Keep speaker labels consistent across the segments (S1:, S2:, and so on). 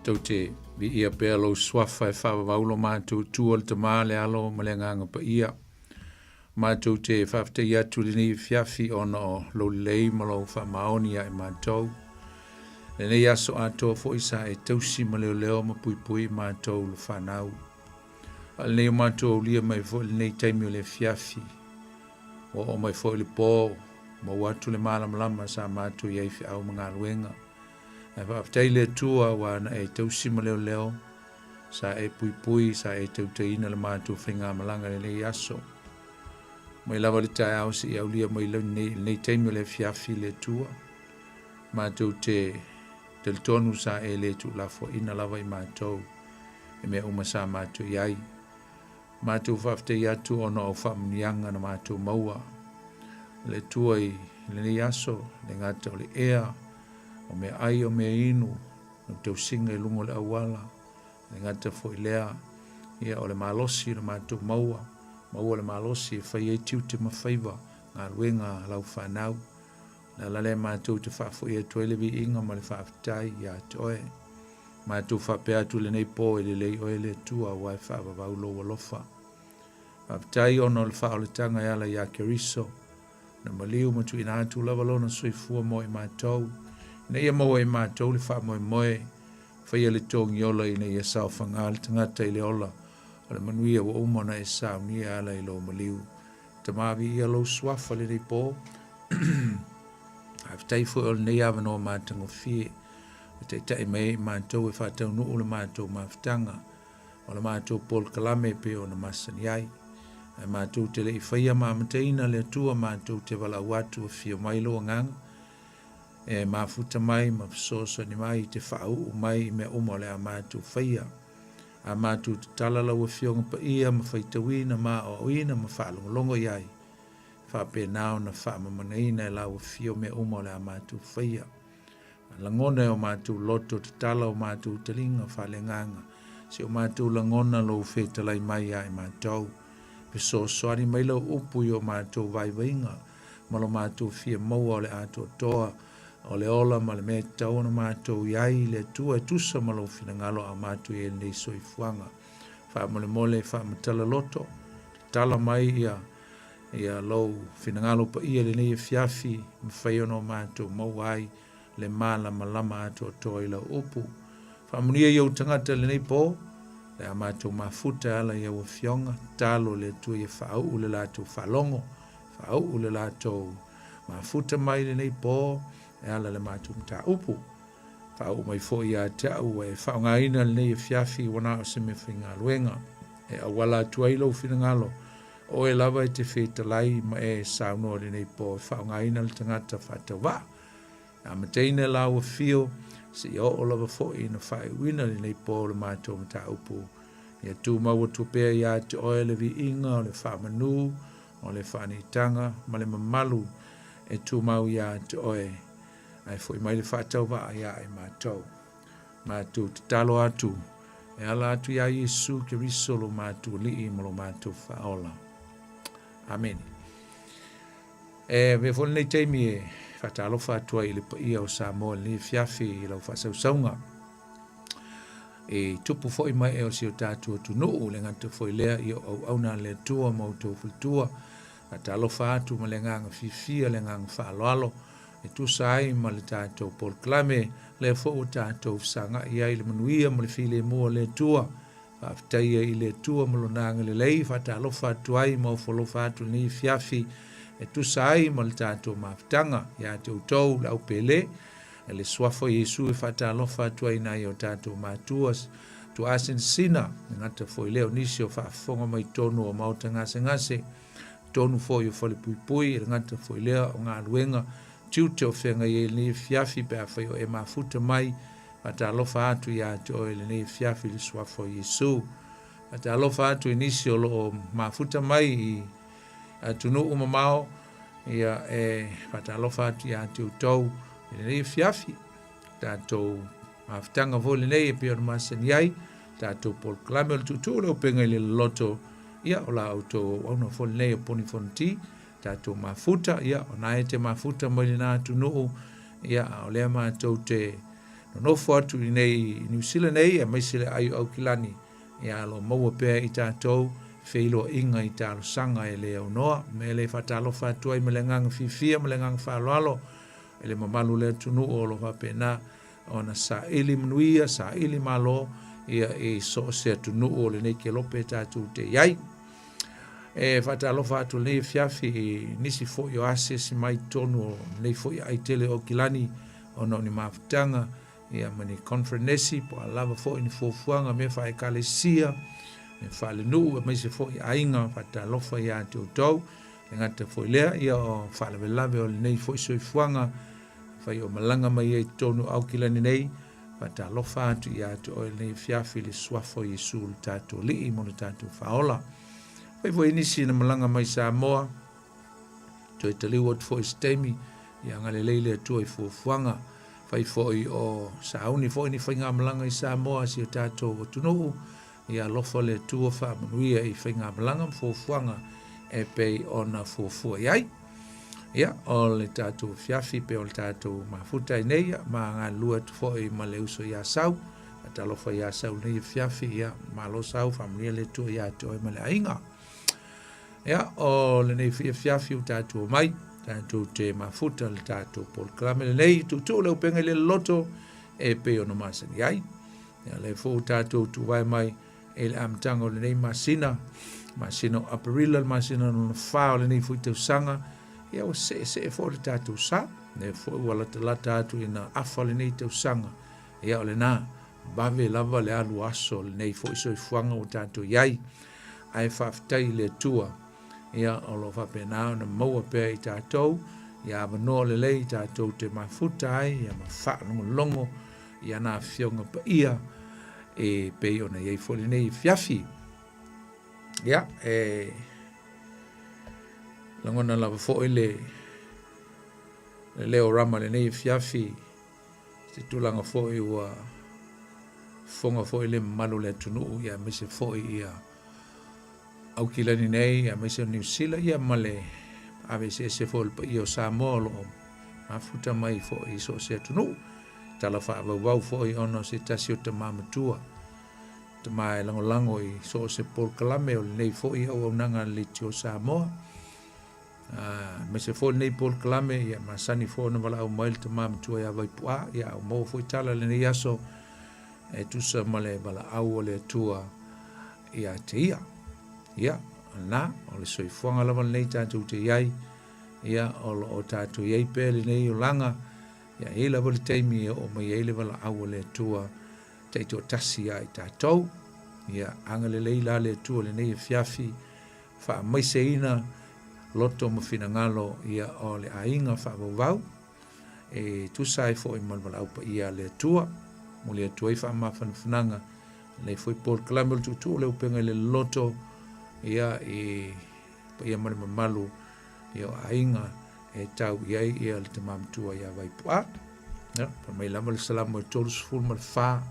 S1: Matou te viia pea lou suafa e faavavau lo matou Atua le Tama, le Alo ma le Agaga Paia. Matou te faafetai atu i lenei afiafi ona o lou lelei ma lou faamaoni ia i matou. Lenei aso atoa foi sa e tausi ma leoleo ma puipui i matou le fanau. A o lenei o matou aulia mai foi lenei taimi o le afiafi. Ua oo mai foi le po, maua atu le malamalama sa matou i ai feau ma galuega. Ae faafetai i le Atua ua na e tausi ma leoleo, sa e puipui, sa e tautaiina le matou faigamalaga i lenei aso. Mai lava le taeao seia aulia mai lenei, lenei taimi o le afiafi i le Atua. Matou te talitonu sa e le tuulafoaina lava i matou i mea uma sa matou i ai. Matou faafetai atu ona o faamanuiaga na matou maua. Le Atua i lenei aso, le gata o le ea, o mea ai o mea inu, o tausiga i luga o le auala, le gata foi lea, ia o le malosi na matou maua, maua le malosi e fai ai tiute ma faiva, galuega a lau fanau. Le ala lea matou te faafoi atu ai le viiga ma le faafetai ia te oe. Matou faapea atu i lenei po e lelei oe le Atua aua e faavavau lou alofa. Faafetai ona o le faaolataga e ala iā Keriso, na maliu ma tuuina atu lava lona soifua mo i matou, ina ia maua e matou le faamoemoe, faia le togiola ina ia saofaga le tagata i le ola o le manuia ua uma ona e saunia e ala i lou maliu. Tama viia lou suafa lenei po. Faafetai foi o lenei avanoa matagofie e taitai mai ai i matou e faataunuu le matou mafutaga o le matou polokalame e pei ona masani ai. Ae matou te le i faia ma amataina le Atua matou te valaau atu afio mai lou agaga e mafuta mai ma fesoasoani mai te faauu mai i mea uma o le a matou faia. A matou tatala lau Afioga Paia ma faitauina ma aoaoina ma faalogologo i ai, faapena ona faamamanaina e lau Afio mea uma o le a matou faia. Lagona e o matou loto, tatala o matou taliga faaleagaga, si o matou lagona lou fetalai mai ia i matou. Fesoasoani mai lau upu i o matou vaivaiga ma lo matou fia maua o le atoatoa o le ola ma le mea e tatau ona matou i ai i le Atua e tusa ma lou finagalo a o matou i ai i lenei soifuaga. Faamolemole faamatala loto, tatala mai ia ia lou finagalo paia i lenei afiafi, mafai ona o matou maua ai le malamalama atoatoa i lau upu. Faamanuia i ou tagata i lenei po, le a matou mafuta e ala i au afioga, tatalo le Atua ia faauu le latou faalogo, faauu le latou mafuta mai i lenei po e ala le matou mataupu. Faauu mai foi ia te au ua e faaaogaina lenei afiafi ua na o se mea faigaluega e auala atu ai lou finagalo Oe lava e te fetalai ma e saunoa i lenei po e faaaogaina le tagata faatauvaa. E amataina e lau afio seia oo lava foi ina faaiuina lenei po le matou mataupu. Ia tumau atu pea ia te oe le viiga o le faamanu, o le faaniitaga ma le mamalu e tumau ia te oe, ae foi mai le faatauvaa ia i matou. Matou tatalo atu e ala atu iā Iesu Keriso lo matou Alii ma lo matou Faaola. Amene. E avea foi lenei taimi e faatalofa atu ai i le paia o Samoa i lenei afiafi i lau faasausauga. E tupu foi mai e o si o tatou atunuu, le gata foi lea i o auauna a le Atua ma outou faletua. Faatalofa atu ma le agaga fiafia, le agaga faaaloalo e tusa ai ma le tatou polokalame, lea foi ua tatou fesagai ai i le manuia ma le filemu o le Atua. Faafetai ai i le Atua ma Lona agalelei, faatalofa atu ai ma ofo alofa atu i lenei afiafi e tusa ai ma le tatou mafutaga ia te outou le aupele, e le Suafa o Iesu e faatalofa atu ai i nai o tatou matua tuaasinasina, e gata foi lea o nisi o faafofoga mai totonu o maota gasegase, totonu foi o falepuipui, e le gata foi lea o galuega tiute o feagai ai i lenei afiafi pe afai o e mafuta mai. Faatalofa atu ia te oe i lenei afiafi i le Suafa o Iesu. Faatalofa atu i nisi o lo o mafuta mai i atunuu mamao, ia e faatalofa atu ia te outou i lenei afiafi. Tatou mafutaga foi lenei e pei ona masani ai, tatou polokalame o le tuutuu le upega i le loloto, ia o la outou auauna foi lenei o Poni Fonoti, tatou mafuta, ia o na e te mafuta mai lena atunuu, ia a o lea matou te nonofo atu i nei i Niu Sila nei, aemaise le aai o Aukilani, ia o lo o maua pea i tatou feiloaiga i talosaga e le aunoa. O mea lea e faatalofa atu ai ma le agaga fiafia ma le agaga faaaloalo i le mamalu o le atunuu o lo o faapena ona saili manuia, saili malo ia i so o se atunuu o lenei kelope tatou te i ai. E faatalofa atu lenei afiafi i nisi foi o asiasi mai totonu o lenei foi aai tele o Aukilani ona o ni mafutaga ia ma ni conferenesi po o a lava foi ni fuafuaga mea faaekalesia, mea faalenuu aemaise foi aiga. Faatalofa ia te outou. E gata foi lea ia o faalavelave o lenei foi soifuaga fai o malaga mai ai totonu o Aukilani nei. Faatalofa atu ia te oe lenei afiafi i le suafa o Iesu lo tatou Alii mo le tatou Faaola. Fai foi nisi na malaga mai Samoa, toe taliu atu foi i se taimi, ia agalelei le Atua i fuafuaga. Fai foi o sauni foi ni faigamalaga i Samoa si o tatou atunuu, ia alofa le Atua faamanuia i faigamalaga ma fuafuaga e pei ona fuafua i ai. Ia, o le tatou afiafi pei o le tatou mafuta ai nei, ia, ma galulue atu foi ma le uso ia Sau. Faatalofa ia Sau lenei afiafi, ia, malo Sau, faamanuia le Atua ia te oe ma le aiga. Ia, o lenei foi afiafi ua tatou omai, tatou te mafuta le tatou polokalame lenei, tuutuu le upega i le loloto e pei ona masani ai. Ia, lea foi ua tatou tuvae mai i le amataga o lenei masina, masina o Aperila, le masina lona fa o lenei foi tausaga, ia ua seesee foi le tatou sa, lea foi ua latalata atu ina afa lenei tausaga, ia o lena, vave lava le alu aso o lenei foi soifuaga ua tatou i ai. Ae faafetai i le Atua, ia o lo o faapena ona maua pea i tatou, ia avanoa lelei tatou te mafuta ai, ia ma faalogologo i ana Afioga Paia e pei ona i ai foi lenei afiafi. Ia, e lagona lava foi le leo rama lenei afiafi, se tulaga foi ua fofoga foi le mamalu o le atunuu, ia aemaise foi ia Aukilani nei, aemaise o Niu Sila, ia ma le aveeseese foi o le paia o Samoa o lo o mafuta mai foi i so o se atunuu. Tala faavauvau foi ona o se tasi o tama matua, tama e lagolago i so o se polokalame o lenei foi auaunaga a le Leitio Samoa. Aemaise foi lenei polokalame, ia masani foi ona valaau mai le tama matua ia Vaipu'a, ia a ua maua foi tala i lenei aso e tusa ma le valaau a le Atua ia te ia. Ia, o lena, o le soifuaga lava lenei tatou te i ai, ia, o lo o tatou i ai pea lenei olaga, ia, e i ai lava le taimi e oo mai ai le valaau a le Atua taitoatasi ia i tatou. Ia, agalelei la le Atua i lenei afiafi, faamaiseina loto ma finagalo ia o le aiga faavauvau, e tusa ai foi ma le valaau paia a le Atua. Momoli atu ai faamafanafanaga lenei foi polokalame o le tuutuu o le upega i le loloto ia i paia ma le mamalu ia o aiga e tau i ai ia le tama matua ia Vaipu'a. Ia, fai mai lava le Salamo e 34,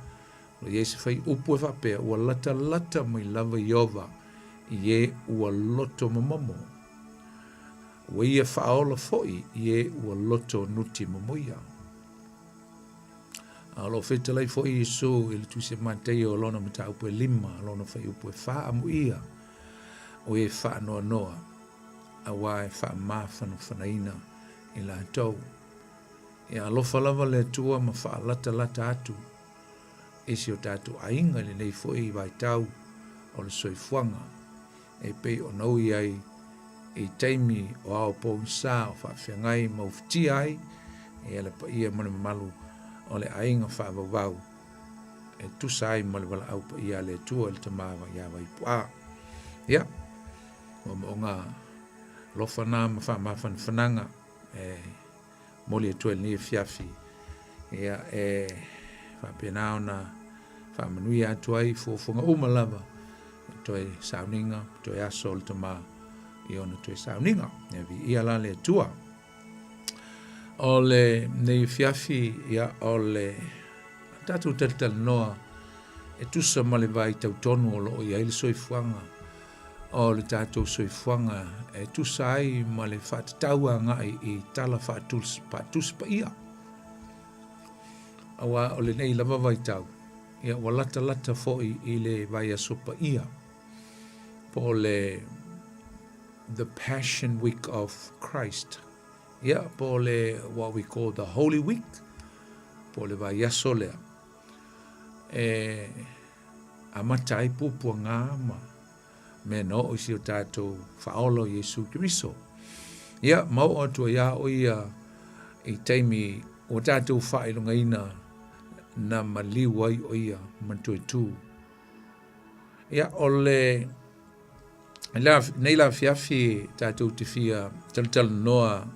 S1: o i ai se faiupu e faapea, ua latalata mai lava Ieova i e ua loto momomo. Ua ia faaola foi i e ua loto nuti momoia. A o lo o fetalai foi Iesu i le Tusi a Mataio o lona mataupu e lima, lona faiupu e fa, amuia o e faanoanoa, auā e faamafanafanaina i latou. Ia alofa lava le Atua ma faalatalata atu i si o tatou aiga i lenei foi vaitau o le soifuaga e pei ona ui ai i taimi o ao pogisa o faafeagai ma ufitia ai ia le paia ma le mamalu o le aiga faavauvau e tusa ai ma le valaau paia a le Atua i le Tama ia Vaipu'a. Ia, moomooga alofa na ma faamafanafanaga e momoli atu ai lenei afiafi, ia e faapena ona faamanuia atu ai fuafuaga uma lava toe sauniga, toe aso o le Tama i ona toe sauniga. Ia viia la le Atua. O lenei afiafi, ia o le tatou talatalanoa e tusa ma le vaitau tonu o lo o i ai le soifuaga o le tatou soifuaga e tusa ai ma le faatatau agai i tala faatusi paia. Auā o lenei lava vaitau, ia ua latalata foi i le vaiaso paia, po o le The Passion Week of Christ, ia po o le what we call the Holy Week, po o le vaiaso lea e amata ai puapuaga ma mea na oo i si o tatou Faaola o Iesu Keriso. Ia, ma oo atu ai lava o ia i taimi ua tatou faailogaina na maliu ai o ia ma toe tū. Ia, o le nei la afiafi tatou te fia talatalanoa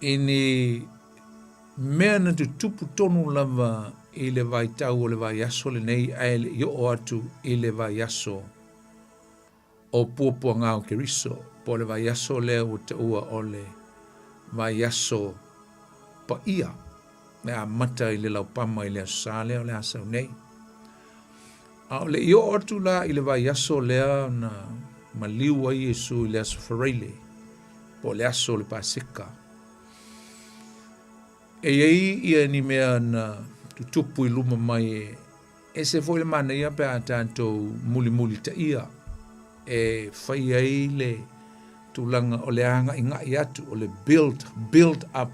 S1: i ni mea na tutupu tonu lava i le vaitau o le vaiaso lenei ae le i oo atu i le vaiaso o puapuaga o Keriso, po o le vaiaso lea ua taua o le vaiaso paia, e amata i le laupama i le Aso Sa lea o le a sau nei. A o le i oo atu la i le vaiaso lea na maliu ai Iesu i le Aso Faraile, po o le aso o le Paseka, E i ai ia ni mea na tutupu i luma mai e ese foi le manaia pe a tatou mulimulitaia e fai ai le tulaga o le agaigai atu, o le build, build up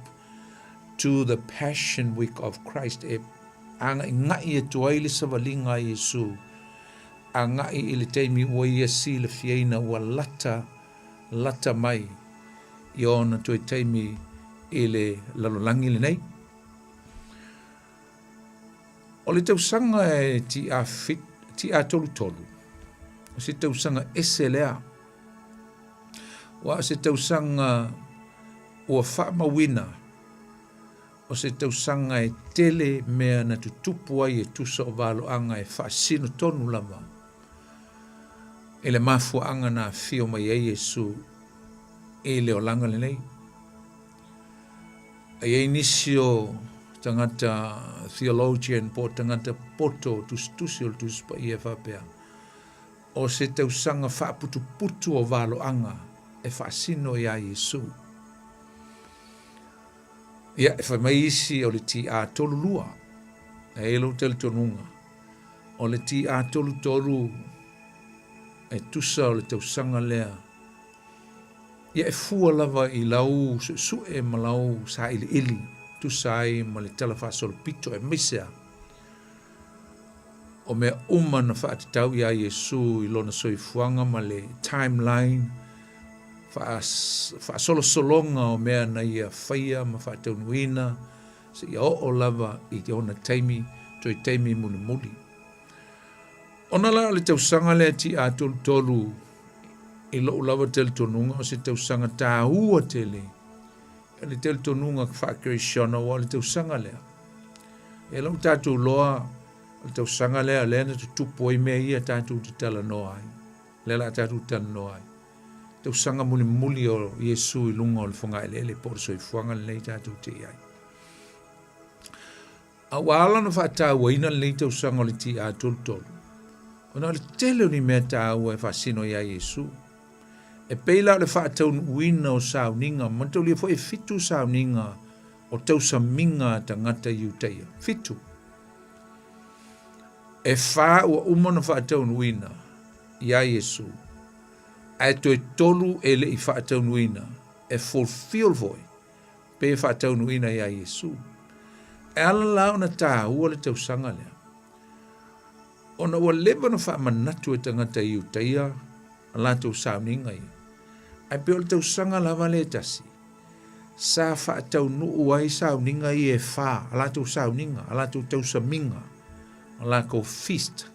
S1: to the Passion Week of Christ, e agaigai atu ai le savaliga a Iesu agai i le taimi ua ia silafiaina ua lata lata mai i ona toe taimi i le lalolagi lenei. O le tausaga e TA33, o se tausaga ese lea. Ua o se tausaga ua faamauina, o se tausaga e tele mea na tutupu ai e tusa o valoaga e faasino tonu lava i le mafuaaga na afio mai ai Iesu i le olaga lenei. A i ai nisi o tagata theologian po o tagata poto tusitusi o le Tusi Paia e faapea, o se tausaga faaputuputu o valoaga e faasino iā Iesu. Ia, e fai mai isi o le TA32, e i ai lou talitonuga, o le TA33 e tusa o le tausaga lea, ia e fua lava i lau suesue ma lau sailiili, tusa ai ma le tala faasolopito aemaise a o mea uma na faatatau iā Iesu i lona soifuaga ma le timeline, faasolosologa o mea na ia faia ma faataunuuina seia oo lava i ona taimi, toe taimi mulimuli. Ona la o le tausaga lea TA33 i lou lava talitonuga o se tausaga taua tele i le talitonuga faa-Kerisiano aua o le tausaga lea. E lau tatou loa o le tausaga lea lea na tutupu ai mea ia tatou te talanoa ai. Lea la tatou talanoa ai. Tausaga mulimuli o Iesu i luga o le fogaeleele po o le soifuaga lenei tatou te i ai. A ua ala ona faatauaina lenei tausaga o le TA33, ona o le tele o ni mea taua e faasino iā Iesu. E pei la o le faataunuuina o sauniga, mataulia foi e fitu sauniga o tausamiga a tagata Iutaia. Fitu. E whā ua uma ona faataunuuina iā Iesu, ae toe tolu e le i faataunuuina, e fulfill foi pe faataunuuina iā Iesu. E ala la ona tāua le tausaga lea, ona ua leva ona faamanatu e tagata Iutaia a latou sauniga ia, ae pei o le tausaga lava lea e tasi, sa faataunuu ai sauniga ia e whā, a latou sauniga, a latou tausamiga, a latou feast,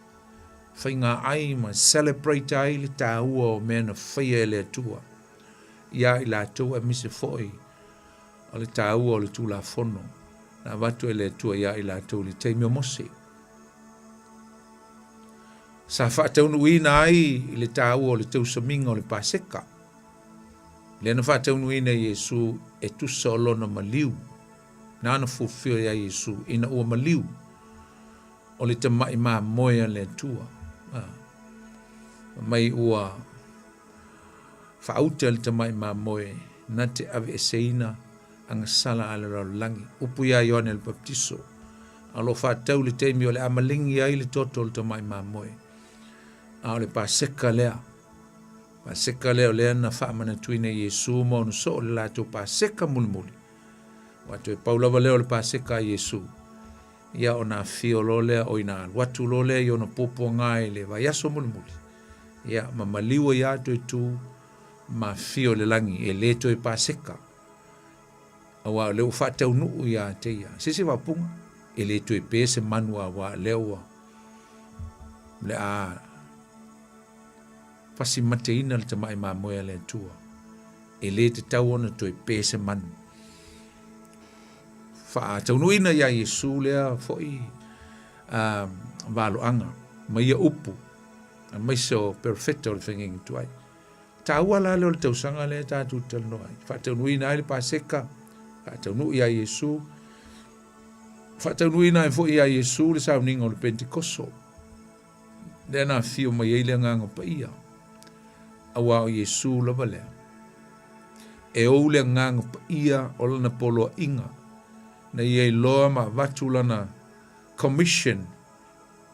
S1: faiga ai ma celebrate ai le tāua o mea na faia e le Atua iā i latou aemaise foi o le tāua o le Tulafono na avatu e le Atua iā i latou i le taimi o Mose. Sa faataunuuina ai i le tāua o le tausamiga o le Paseka, lea na faataunuuina e Iesu e tusa o lona maliu, nāna fulfill iā Iesu ina ua maliu o le tamai mamoe a le Atua. Mai ua Faauta le tamai mamoe na te aveeseina agasala a le lalolagi. Upu iā Ioane le Papatiso. A o lo o faatatau i le taimi o le a maligi ai le toto o le tamai mamoe. A o le Paseka lea. Paseka lea o lea na faamanatuina e Iesu ma ona soo le latou Paseka mulimuli. Ua toe pau lava lea o le Paseka a Iesu. Ia ona afio loa lea, oi na alu atu loa lea i ona puapuaga i le vaiaso mulimuli. Ia ma maliu ai lava toe tu ma afio i le lagi e le toe Paseka. Aua o lea ua faataunuu ia te ia. Se isi faaupuga, e le toe pe se manu aua o lea ua le a fasi mateina le tamai mamoe a le Atua. E le tatau ona toe pe se manu. Faataunuuina ia Iesu lea foi valoaga ma ia upu aemaise o perofeta o le Feagaiga Tuai. Taua la lea o le tausaga lea tatou te talanoa ai. Faataunuuina ai le Paseka, faataunuu ia Iesu, faataunuuina ai foi ia Iesu le sauniga o le Pentekoso. Lea na afio mai ai le Agaga Paia, aua o Iesu lava lea. E ou le Agaga Paia o lana poloaiga, na ia iloa ma avatu lana commission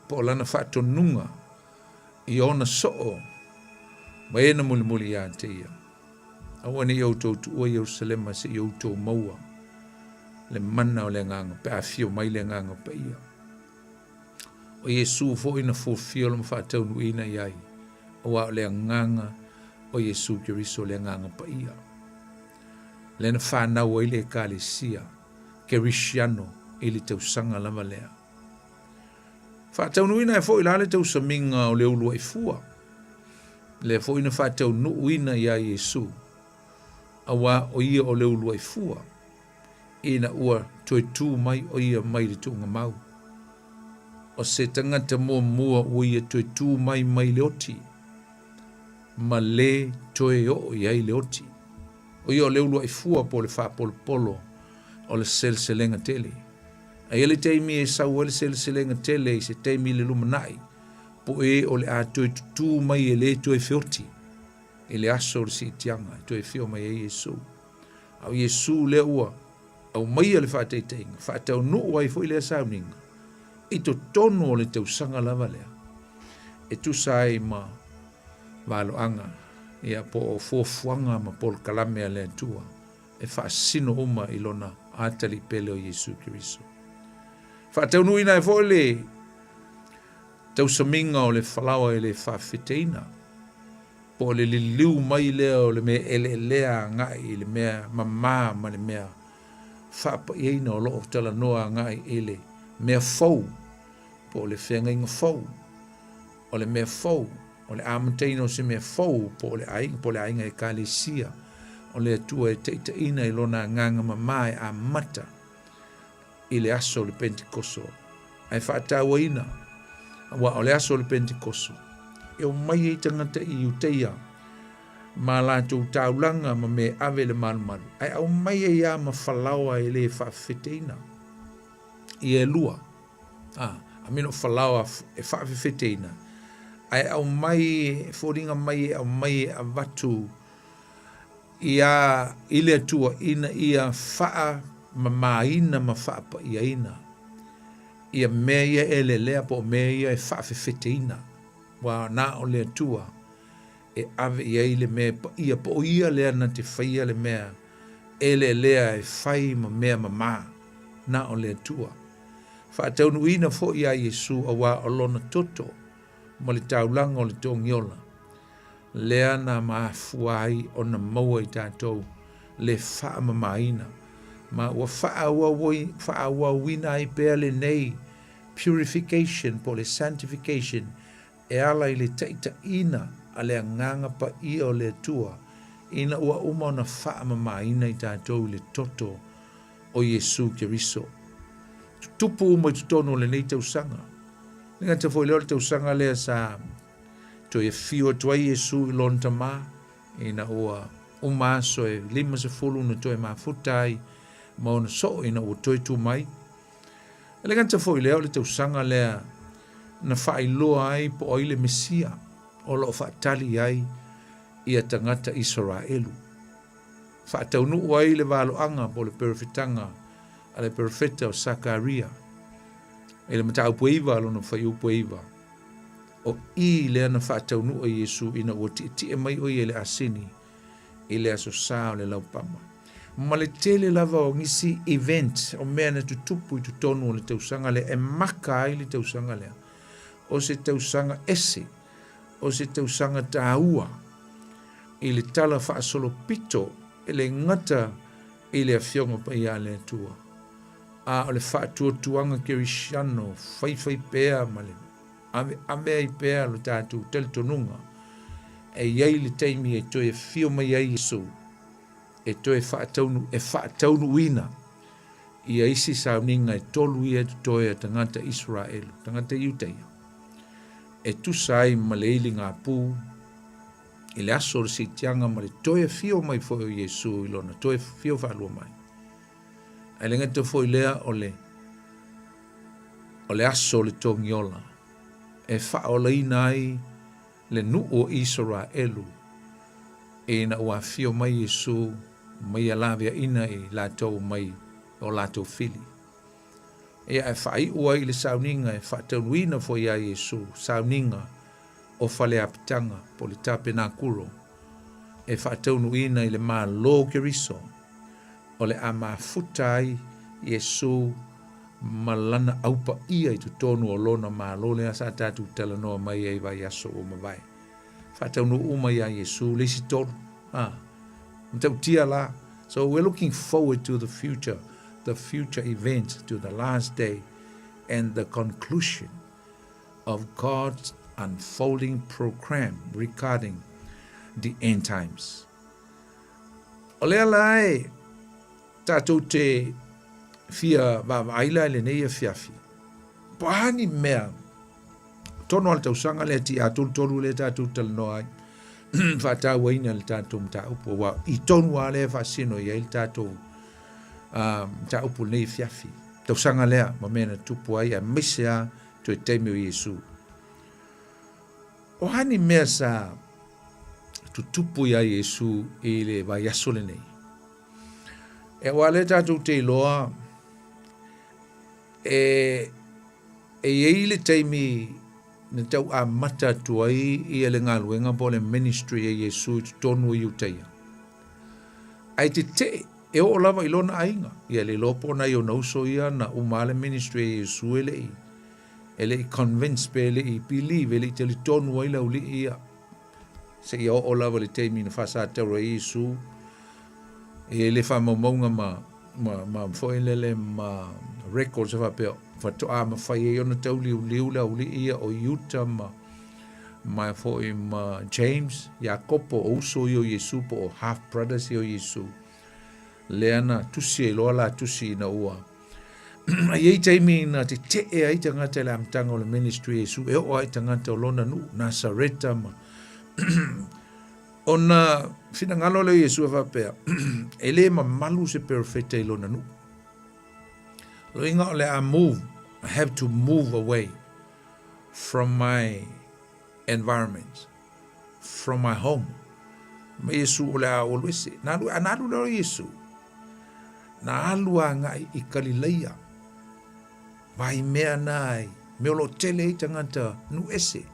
S1: po o lana faatonuga i ona soo ma e na mulimuli ia te ia. Aua ne i outou tuua Ierusalema seia outou maua le mana o le Agaga pe a afio mai le Agaga Paia. O Iesu foi na fulfill ma faataunuuina i ai, aua o le Agaga o Iesu Keriso le Agaga Paia. Lea na fanau ai le Ekalesia Kerisiano i le tausaga lava lea. Faataunuuina ai foi la le tausamiga o le uluai fua, lea foi na faataunuuina ia Iesu, aua o ia o le uluai fua, ina ua toe tu mai o ia mai le tuugamau. O se tagata muamua ua ia toe tu mai mai le oti, ma le toe oo i ai le oti. O ia o le uluai fua po o le faapolopolo o le seleselega tele. A i ai le taimi e sau ai le seleselega tele i se taimi i le lumanai, po e o le a toe tutū mai e le toe feoti i le aso o le siitiaga e toe afio mai ai Iesu. A o Iesu lea ua aumaia le faataitaiga, faataunuu ai foi lea sauniga i totonu o le tausaga lava lea e tusa ai ma valoaga ia po o fuafuaga ma polokalame a le Atua e faasino uma i lona Atalii pele o Iesu Keriso. Faataunuuina ai foi le tausamiga o le falaoa e le faafefeteina, po o le liliu mai lea o le mea eleelea agai i le mea mama ma le mea faapaiaina o lo o talanoa agai i le mea fou, po o le feagaiga fou, o le mea fou, o le amataina o se mea fou, po o le aiga, po o le aiga Ekalesia o le Atua e taitaiina i lona agaga mama e amata i le aso o le Pentekoso, ae faatauaina, aua o le aso o le Pentekoso, e omai ai tagata i Iuteia ma latou taulaga ma mea e ave i le malumalu, ae aumai ai lava ma falaoa e le faafefeteina. Ia e lua, a, I mean o falaoa e faafefeteina, ae aumai, e foliga mai e aumai e avatu ia i le Atua ina ia faamamaina ma faapaiaina ia mea ia e lelea po o mea ia e faafefeteina, ua na o le Atua e ave i ai le mea e paia, po o ia lea na te faia le mea e lelea e fai ma mea mama, na o le Atua. Faataunuuina foi ia Iesu auā o lona toto ma le taulaga o le togiola, lea na mafua ai ona maua i tatou le faamamaina, ma ua faaauauina ai pea lenei purification po o le sanctification e ala i le taitaiina a le Agaga Paia o le Atua ina ua uma ona faamamaina i tatou i le toto o Iesu Keriso. Tutupu uma i totonu o lenei tausaga. E le gata foi lea o le tausaga lea sa toe afio atu ai Iesu i lona Tama ina ua uma aso e 50 na toe mafuta ai ma ona soo ina ua toe tu mai. E le gata foi lea o le tausaga lea na faailoa ai po o ai le Mesia o lo o faatali ai ia tagata Isaraelu. Faataunuu ai le valoaga po o le perofetaga a le perofeta o Sakaria. I le mataupu e 9 lona fuaiupu e 9, o i lea na faataunuu ai Iesu ina ua tietie mai o ia i le asini i le Aso Sa o le Laupama. Ma le tele lava o nisi event o mea na tutupu i totonu o le tausaga lea e maka ai le tausaga lea. O se tausaga ese, o se tausaga taua i le tala faasolopito e le gata i le Afioga Paia a le Atua, a o le faatuatuaga kerisiano faifai pea ma le aveave ai pea lo tatou talitonuga e i ai le taimi e toe afio mai ai Iesu e toe faataunu, e faataunuuina ia isi sauniga e tolu ia e totoe a tagata Isaraelu, tagata Iutaia, e tusa ai ma le iligapū i le aso o le siitiaga ma le toe afio mai foi o Iesu i lona toe afio faalua mai. Ae le gata foi lea o le o le aso o le togiola e faaolaina ai le nuu o Isaraelu ina ua afio mai Iesu ma ia laveaina i latou mai o latou fili. Ia e faaiu ai i le sauniga e faataunuina foi ia Iesu sauniga o faleapitaga po o le tapenakuro e faataunuina i le Malo o Keriso o le a mafuta ai Iesu ma lana aupaia i totonu o lona Malo lea sa tatou talanoa mai ai i vaiaso ua mavae. Faataunuu uma iā Iesu le isi tolu. Ah, matautia la. So we're looking forward to the future, the future events, to the last day and the conclusion of God's unfolding program regarding the end times. O lea la e tatou te fia vaavaai la i lenei afiafi, po o a ni mea tono a le tausaga lea TA 33 lea tatou talanoa ai, faatauaina le tatou mataupu, aua i tonu lava lea e faasino i ai le tatou mataupu lenei afiafi, tausaga lea ma mea na tupu ai, aemaise lava toe taimi o Iesu. O a ni mea sa tutupu iā Iesu i le vaiaso lenei? E aua lea tatou te iloa e e i ai le taimi na tau amata atu ai ia le galuega po o le ministry a Iesu i totonu o Iutaia. Ae tetee e oo lava i lona aiga. Ia le iloa po o nai ona uso ia na uma lava le ministry a Iesu e le i e le i convince pe le i believe, e le i talitonu ai le aualii ia seia oo lava i le taimi na faasatauro ai Iesu e le faamaumauga ma ma ma foi lele ma records e faapea faatoa mafai ai ona tauliuliu le aualii ia o Iuta ma ma foi ma James, Iakopo, o uso ia o Iesu po o half brothers ia o Iesu. Lea na tusi ai loa la tusi ina ua a i ai taimi na tetee ai tagata i le amataga o le ministry a Iesu e oo lava i tagata o lona nuu, Nasareta ma ona finagalo lea o Iesu e faapea, e le mamalu se perofeta i lona nuu. Loiga o le a move, I have to move away from my environment, from my home. Ma Iesu o le a ou alu ese. Na alu, na alu lea o Iesu. Na alu agai i Kalilaia. Vai mea na ai, mea o lo o tele ai tagata nuu ese.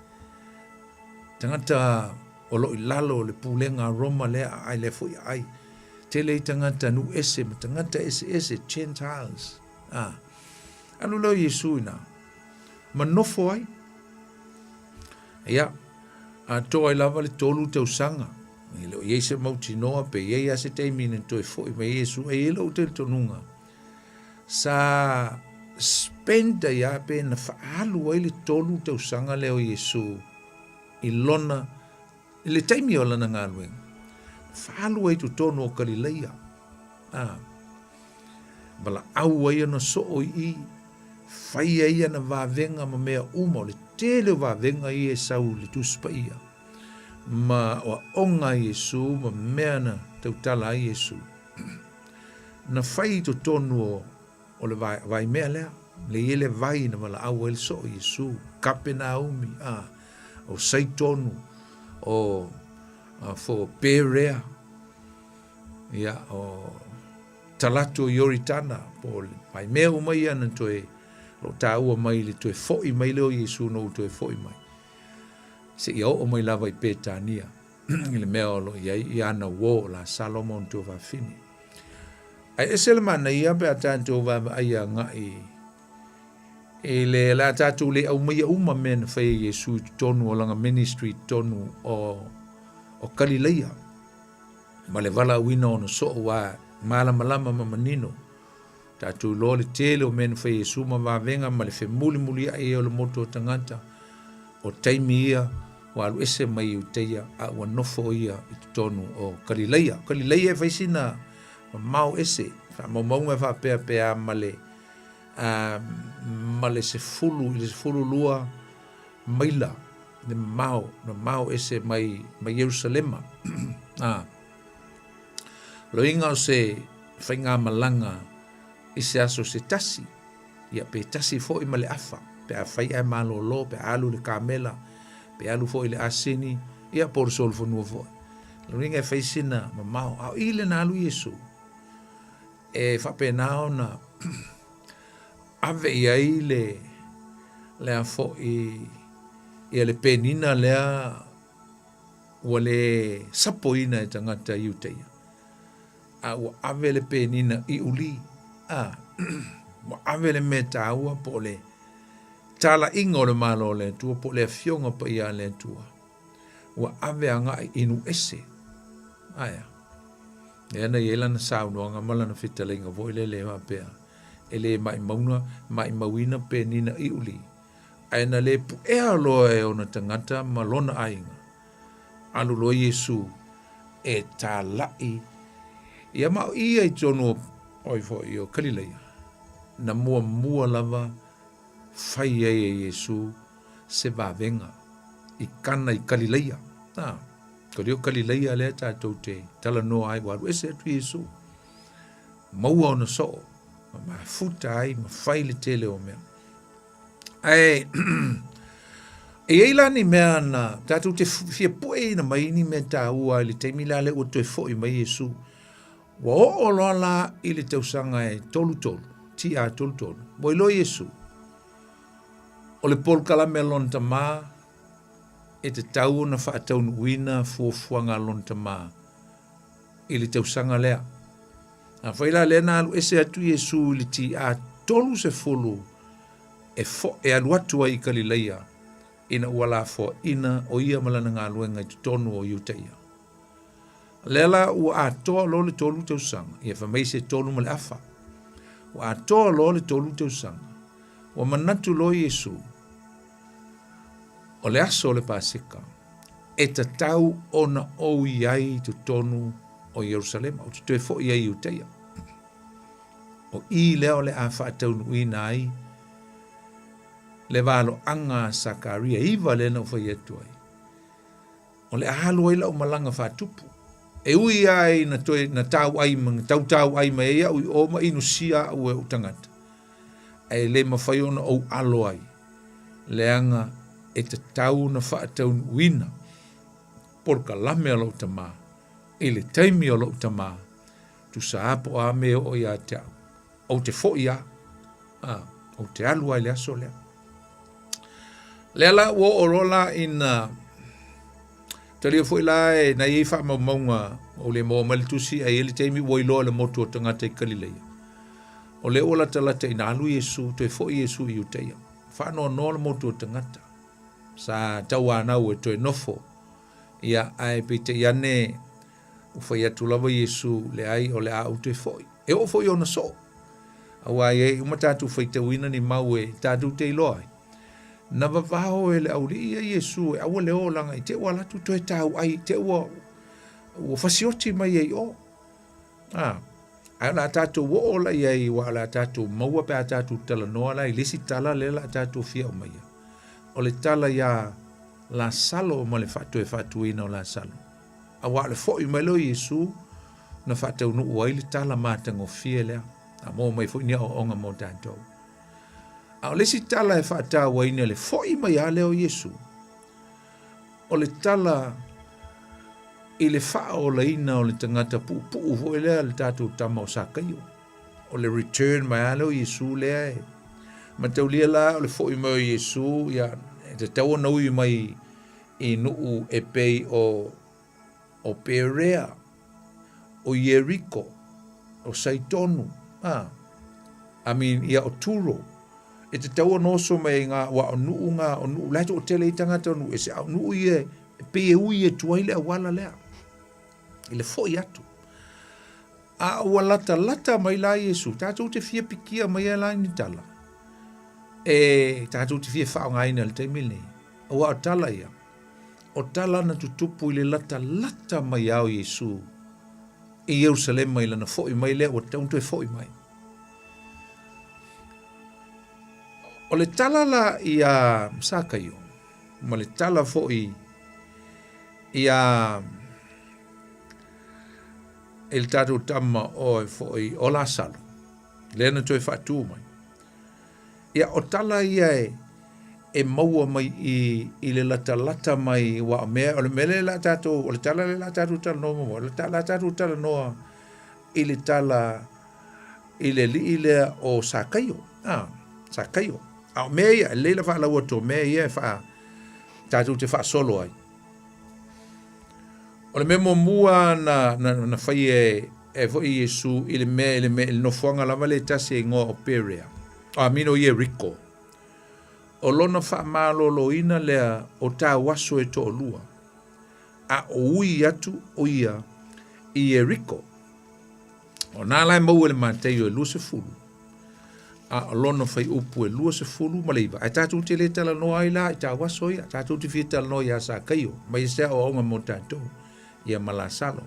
S1: Tagata o lo o i lalo o le pulega a Roma lea aai lea foi aai. Tele ai tagata nuu ese ma tagata eseese, Gentiles. Ah. Alu lea o Iesu i ina ma nofo ai. Ia, atoa ai lava le tolu tausaga. E le o i ai se mautinoa pe i ai lava se taimi na toe foi mai ai Iesu. E i ai lou talitonuga, sa spend ai lava pe na faaalu ai le tolu tausaga lea o Iesu i lona, i le taimi o lana galuega, faaalu ai i totonu o Kalilaia. A, valaau ai ona soo i i, fai ai ana vavega ma mea uma, o le tele o vavega ia e sau i le Tusi Paia, ma o aoga a Iesu ma mea na tautala ai Iesu. Na fai i totonu o, o le vai, vai mea lea, le i ai le vai na valaau ai le soo o Iesu, Kapenaumi, a, o Saitonu, o, a, fo Perea, ia, o Talato Ioritana, po o le vai mea uma ia na toe Lo taua mai le toe fo'i mai lea o Iesu na ua toe fo'i mai. Seia oo mai lava i Petania i le mea o lo o i ai i ana uo o Lasalo ma ona tuafafine. Ae ese le manaia pe a tatou vaavaai agai i le la tatou le aumaia uma mea na fai e Iesu i totonu o lana ministry i totonu o o Kalileia ma le valaauina o ona soo ua malamalama ma manino Tatou iloa le tele o mea na fai e Iesu ma vavega ma le femulimuliai ai o le motu o tagata, o taimi ia ua alu ese mai Iutaia a ua nofo ia i totonu o Kalilaia. O Kalilaia e fai sina mamao ese, faamaumauga e faapea pe a ma le ma le 10 i le 12 maila le mamao, mamao ese mai mai Ierusalema. A Loiga o se faigamalaga i se aso se tasi, ia pe tasi foi ma le afa, pe afai ae malolo, pe a alu i le kamela, pe alu foi i le asini, ia po o le solofanua foi. Loiga e fai sina mamao, a o i lena alu Iesu, e faapena ona ave i ai le, le a foi, ia le penina lea ua le sapoina e tagata Iutaia, a ua ave le penina i uli, a ua ave le mea taua po o le talaiga o le Malo o le Atua po o le Afioga Paia a le Atua, ua ave agai i nuu ese. Ae a? Lea na i ai lana saunoaga ma lana fetalaiga foi lele e faapea, e le maimauina, maimauina penina i uli, Ae na le puea loa e ona tagata ma lona aiga, alu loa Iesu e talaʻi ia ma o ia i totonu o oi foi o Kalileia, na muamua lava fai ai e Iesu se vavega i Kana i Kalileia. A, ko lea o Kalileia lea tatou te talanoa ai, ua alu ese atu Iesu, maua ona soo, ma mafuta ai ma fai le tele o mea. Ae e i ai la ni mea na tatou te fia pueina mai ni mea taua i le taimi la lea ua toe foi mai Iesu. Ua oo loa la i le tausaga e 33, TA 33, ua iloa Iesu o le polokalame a lona tamā e tatau ona faataunuuina fuafuaga a lona tamā i le tausaga lea. Afai la lea na alu ese atu Iesu i le TA 30 e fo, e alu atu ai i Kalilaia ina ua lafoaina o ia ma lana galuega i totonu o Iutaia. Lea la ua atoa loa le 3 tausaga, ia fai mai se 3 ma le afa. Ua atoa loa le 3 tausaga, ua manatu loa Iesu, o le aso o le Paseka, e tatau ona ou i ai i totonu o Ierusalema, ou te toe foi ai i Iutaia. O i lea o le a faataunuuina ai le valoaga a Sakaria 9 lea na ou fai atu ai. O le a alu ai lau malaga faatupu. E ui lava ina toe na tauai ma tautauai mai ai au i o ma inusia au e ou tagata, ae le mafai ona ou alo ai, leaga e tatau ona faataunuuina polokalame a lou tamā i le taimi o lou tamā, tusa lava po o a mea e oo ia te au, ou te foi lava, a, ou te alu lava i le aso lea. Lea la ua oo loa la ina talia foi la e na i ai faamaumauga ua le maua mai le tusi ae i ai le taimi ua iloa e le motu o tagata i Kalileia. O lea ua latalata ina alu Iesu, toe foi Iesu i Iutaia. Faanoanoa le motu o tagata. Sa tauanau e toe nofo. Ia, ae peitai ane ua fai atu lava Iesu, leai, o le a ou toe foi. E oo foi ona soo. Aua e i ai uma tatou faitauina ni mau e tatou te iloa ai. Na vavao e le aualii ia Iesu e aua le o laga i te i ua alu atu toe tauai i te i ua, ua fasioti mai ai i o. A, ae o le a tatou oo la i ai, aua o le a tatou maua pe a tatou talanoa la i le isi tala lea o le a tatou fia aumaia. O le tala iā Lasalo ma le faatoe faatuina o Lasalo. Aua o le foi mai lea o Iesu na faataunuu ai le tala matagofie lea, a maua mai foi ni aoaoga mo tatou. A o le isi tala e faatauaina le foi mai lava lea o Iesu, o le tala i le faaolaina o le tagata puupuu foi lea, le tatou tama o Sakaio. O le return mai lava lea o Iesu lea e Mataulia la o le foʻi mai o Iesu, ia, e tatau ona ui mai i nuu e pei o o Perea, o Ieriko, o Saitonu, a, I mean, ia, o Turo. E tatau ona oso mai ai ngā, ua o nuu ngā, o nuu, la e toʻatele ai tagata o nuu ese, a o nuu ia e pei e ui atu ai le auala lea, i le foʻi atu. A ua latalata mai la Iesu, tatou te fia pikia mai ai la i ni tala, e tatou te fia faaaogaina i le taimi lenei, aua o tala ia, o tala na tutupu i le latalata mai lava o Iesu i Ierusalema i lana foʻi mai lea ua tatau ona toe foʻi mai. O le tala la iā Sakaio ma le tala foi iā i le tatou tama oe foi o Lasalo, lea na toe faatu mai. Ia, o tala ia e, e maua mai i, i le latalata mai, ua o mea, o le mea lea la tatou, o le tala lea la tatou talanoa muamua, o le la tatou talanoa i le tala i le alii lea o Sakaio, a, Sakaio. A o mea ia, e lelei la faalau atu o mea ia e faa, tatou te faasolo ai. O le mea muamua na, na, na fai e, e foi Iesu i le mea, i le mea, i le nofoaga lava lea e tasi e igoa o Perea, a mino Ieriko. O lona faamaloloina lea o tauaso e toalua, a o ui atu o ia i Ieriko. O nā la e maua i le Mataio e 20, a o lona fuaiupu e 29. Ae tatou te le talanoa ai la i tauaso ia, tatou te fia talanoa iā Sakaio, mai se aoaoga mo tatou, ia ma Lasalo.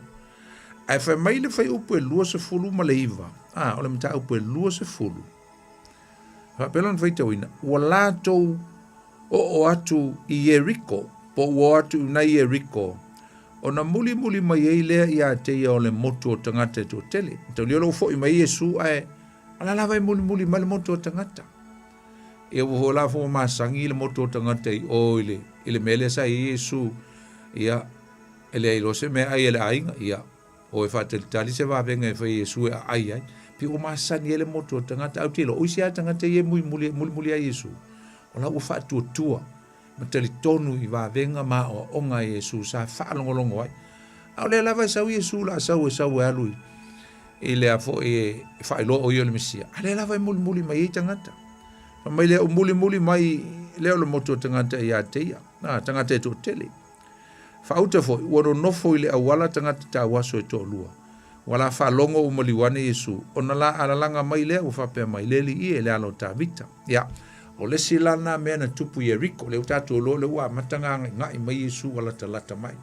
S1: Ae fai mai le fuaiupu e 29, a, o le mataupu e 20, faapea lona faitauina, ua latou oo atu i Ieriko, po ua o atu i nai Ieriko, ona mulimuli mai ai lea ia te ia o le motu o tagata e toatele. Mataulia o lea ua foi mai Iesu, ae o la lava e mulimuli mai le motu o tagata. Ia ua foi la ua masani le motu o tagata i o i le, i le mea lea sa i ai Iesu, ia, e leai loa se meaai a le aiga, ia, o e faatalitali se vavega e fai e Iesu e aai ai. Pei ua masani ai le motu o tagata, ae ou te iloa, o isi lava tagata ia e mulimuli, mulimuli ai Iesu, o la ua faatuatua ma talitonu i vavega ma aoaoga a Iesu sa faalogologo ai. A o lea lava e sau Iesu la sau e sau e alu i, i lea foi e faailoa o ia o le Mesia. A lea lava e mulimuli mai ai tagata. Fai mai lea, o mulimuli mai lea o le motu o tagata ia te ia, a, tagata e toatele. Faauta foi, ua nonofo i le auala tagata tauaso e toalua. Ua la faalogo ua maliu ane Iesu, ona la alalaga mai lea ua faapea mai, Le Alii e, le alo o Tavita. Ia, o le isi la lena mea na tupu i Ieriko, lea ua tatou iloa lea ua amata ona agaigai mai Iesu ua latalata mai.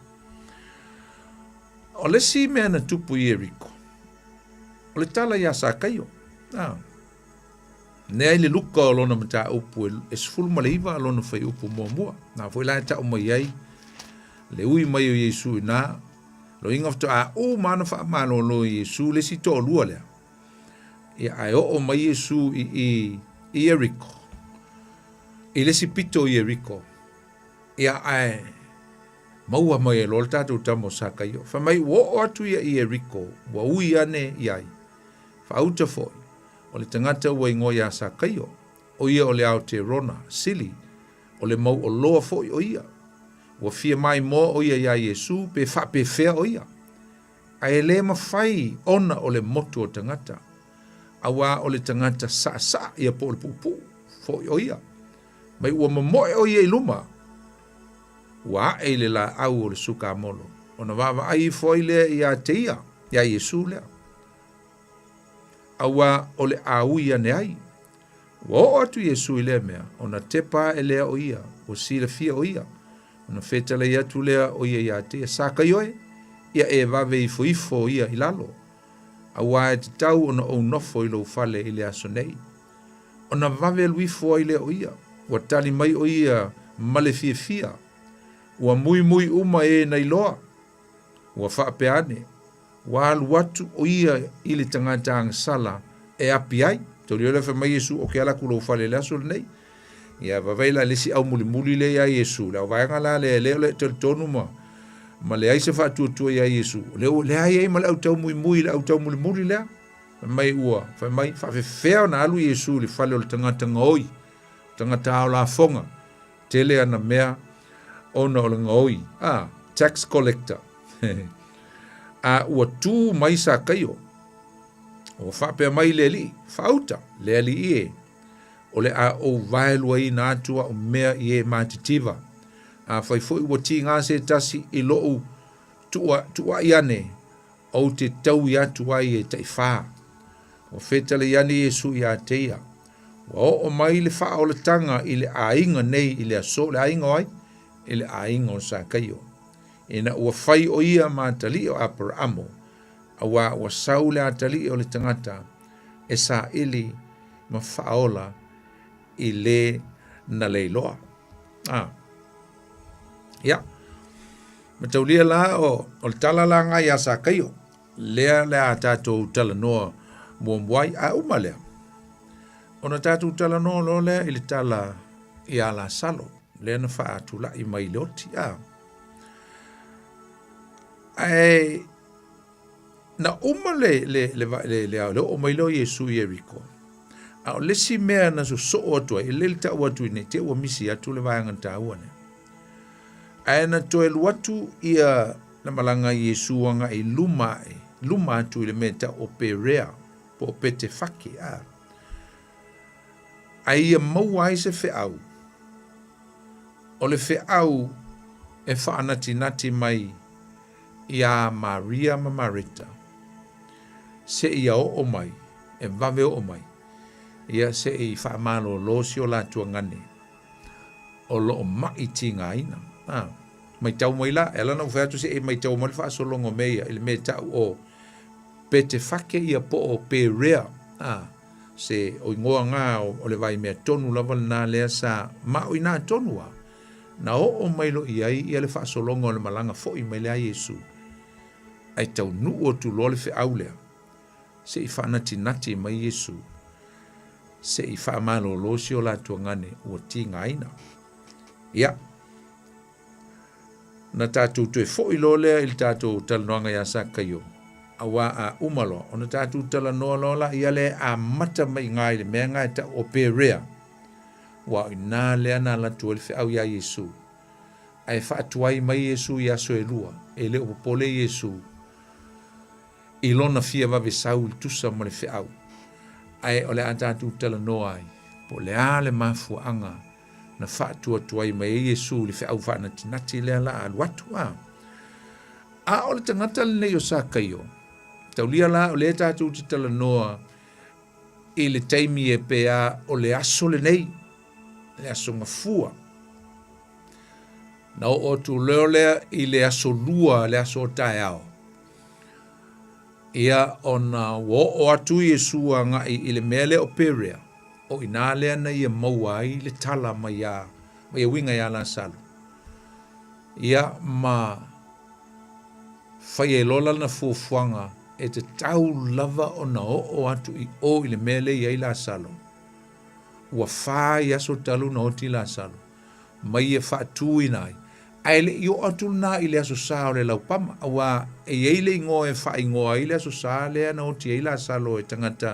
S1: O le isi mea na tupu i Ieriko, o le tala iā Sakaio. Ah. Nea i le Luka o lona mataupu e 19 lona fuaiupu muamua. Na foi la e tau mai ai le ui mai o Iesu i na, loiga faatoa uma ona faamalolo e Iesu le isi toalua lea. Ia, ae oo mai Iesu i, i, i Ieriko, i le isi pito o Ieriko. Ia, ae maua mai e loa le tatou tama o Sakaio. Fai mai, ua oo atu ia i Ieriko, ua ui ane i ai. Faauta foi, o le tagata ua igoa iā Sakaio, o ia o le Aotearoa, Sili, o le mauoloa foi o ia. Ua fia maimoa o ia iā Iesū pe faapefea o ia. Ae le mafai ona o le motu o tagata, auā o le tagata saʻasaʻa ia po o le puʻupuʻu foi o ia. Mai ua momoe o ia i luma, ua aʻe i le lāʻau o le sukamolo, ona vaavaai ifo ai lea iā te ia, iā Iesū lea. Auā o le a ui ane ai. Ua oo atu Iesū i lea mea, ona tepa aʻe lea o ia, ua silafia o ia, ona fetalai atu lea o ia iā te ia, Sakaioe, ia e vave ifoifo ia i lalo, auā e tatau ona ou nofo i lou fale i le aso nei. Ona vave alu ifo ai lea o ia, ua tali mai o ia ma le fiafia, ua muimui uma e na iloa, ua faapea ane, Ua alu atu o ia i le tagata agasala e api ai. Taulia lea fai mai Iesu, o ke ala aku lou fale i le aso lenei. Ia, vaavaai la i le isi au mulimuli lea iā Iesu, le auvaega la lea, lea o le talitonu ma, ma leai se faatuatua iā Iesu. Lea ua leai ai ma le autau muimui i le autau mulimuli lea. Fai mai ua, fai mai, faafefea ona alu Iesu i le fale o le tagata gaoi, tagata ao lafoga, tele ana mea ona o le gaoi, a, tax collector. A ua tu mai Sakaio, ua faapea mai le Alii, Faauta, le Alii e, o le a ou vaeluaina atu au mea i e matitiva. Afai foi ua tiga se tasi i lou tuuai ane, ou te taui atu ai e taifa. Ua fetalai ane Iesu ia te ia, Ua oo mai le faaolataga i le aiga nei i le aso, le aiga o ai? I le aiga o Sakaio. Ina ua fai o ia ma atalii o Aperaamo, auā ua sau le atalii o le tagata e saili ma faaola i le na leiloa. A. Ia. Mataulia la o, o le tala la nga iā Sakaio, lea le a tatou talanoa muamua ai, a uma lea, ona tatou talanoa loa lea i le tala iā Lasalo, lea na faatulai mai i le oti, a. Ae na uma le, le, le, le, le, le oo mai lea o Iesu i Ieriko, a o le isi mea na sosoo atu ai, e lele tau atu i nei, te ua misi atu le vaega taua lea. Ae na toe alu atu ia na malaga ai Iesu agai i luma ae, luma atu i le mea e tau o Perea, po o Petefake, a. A ia maua ai se feau, o le feau e faanatinati mai iā Maria ma Mareta, seia oo mai, e vave oo mai, ia se i faamalolo si o latou agane o lo o maʻi tigaina. A, matau mai la, e ala ona ou fai atu se i matau mai le faasologa o mea ia i le mea e tau o Petefake ia po o Perea, a, se o igoa na o le vaimea tonu lava lena lea sa ma o i ina tonu lava na oo mai loa i ai ia le faasologa o le malaga foi mai lea a Iesu, ae taunuu atu loa le feau lea, se i faanatinati mai Iesu, se i faamalolo si o latou agane ua tigaina. Ia, na tatou toe foi loa lea i le tatou talanoaga iā Sakaio, auā a uma loa, ona tatou talanoa loa laia lea e amata mai i ina i le mea lena e tau o Perea, Ua o i ina lea na alu atu ai le feau iā Iesu. Ae faatuai mai Iesu i aso e lua, e le o popole Iesu i lona fia vave sau i le tusa ma le feau. Ae o le a tatou talanoa ai, po o le a le mafuaaga na faatuatuai mai ai Iesu i le feau faanatinati lea la a alu atu, a. A o le tagata lenei o Sakaio, taulia la o lea tatou te talanoa i le taimi e pea o le aso lenei, le aso Gafua. Na oo atu loa lea i le aso lua, le aso o taeao. Ia ona ua oo atu Iesu agai i le mea lea o Perea, o i ina lea na ia maua ai le tala mai a, mai e uiga iā Lasalo. Ia ma fai ai loa lana fuafuaga e tatau lava ona oo atu i o i le mea lea e i ai Lasalo. Ua fa ai aso talu ona oti Lasalo, ma ia faatuina ai. Ae le i oo atu lena i le Aso Sa o le Laupama, auā e i ai le igoa e faaigoa ai le Aso Sa lea na oti ai Lasalo e tagata,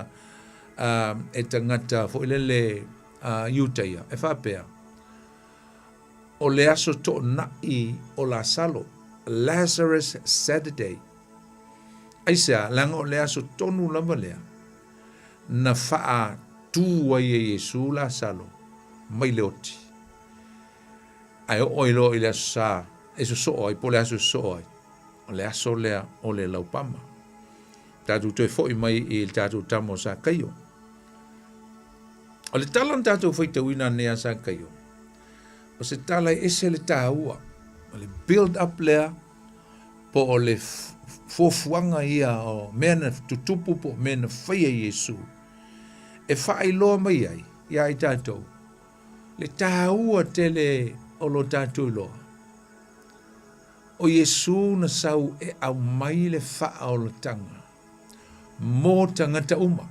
S1: e tagata foi lele Iutaia, e faapea, O le aso toonai o Lasalo, Lazarus Saturday. Aisea? Leaga o le aso tonu lava lea na faatū ai e Iesu Lasalo mai le oti. Ae oo ai loa i le Aso Sa e sosoo ai, po o le aso e sosoo ai, o le aso lea o le laupama. Tatou toe foi mai i le tatou tama o Sakaio. O le tala na tatou faitauina nei a Sakaio, o se tala e ese le taua, o le build up lea, po o le fuafuaga ia o mea na tutupu po o mea na faia e Iesu, e faailoa mai ai iā i tatou le taua tele o lo tatou iloa. O Iesu na sau e aumai le faaolataga mo tagata uma.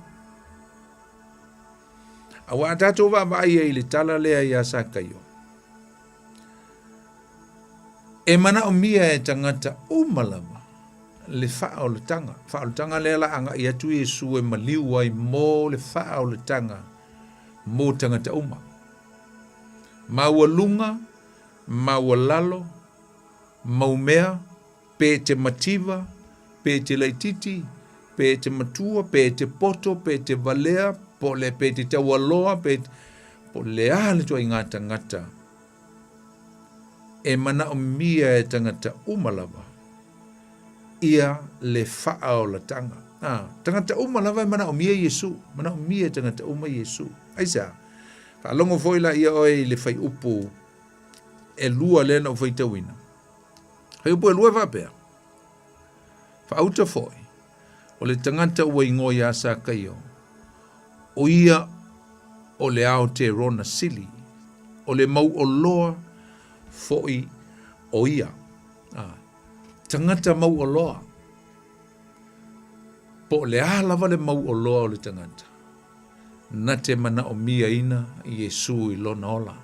S1: Aua a tatou vaavaai ai i le tala lea iā Sakaio, e manaomia e tagata uma lava le faaolataga. Faaolataga lea la agai atu Iesu e maliu ai mo le faaolataga mo tagata uma. Maualuga, maualalo, maumea, pe te mativa, pe te laititi, pe te matua, pe te poto, pe te valea, po le pe te taualoa, pe po le a le ituaiga tagata e manaomia e tagata uma lava ia le faaolataga. A, tagata uma lava e manaomia Iesu, manaomia e tagata uma Iesu. Aisea? Faalogo foi laia oe i le fuaiupu elua lea na ou faitauina. Fuaiupu elua e faapea, Faauta foi, o le tagata ua igoa ia Sakaio, o ia o le ao terona sili, o le mauoloa foi o ia. A, tagata mauoloa. Po o le a lava le mauoloa o le tagata, na te manaomiaina Iesu i lona ola.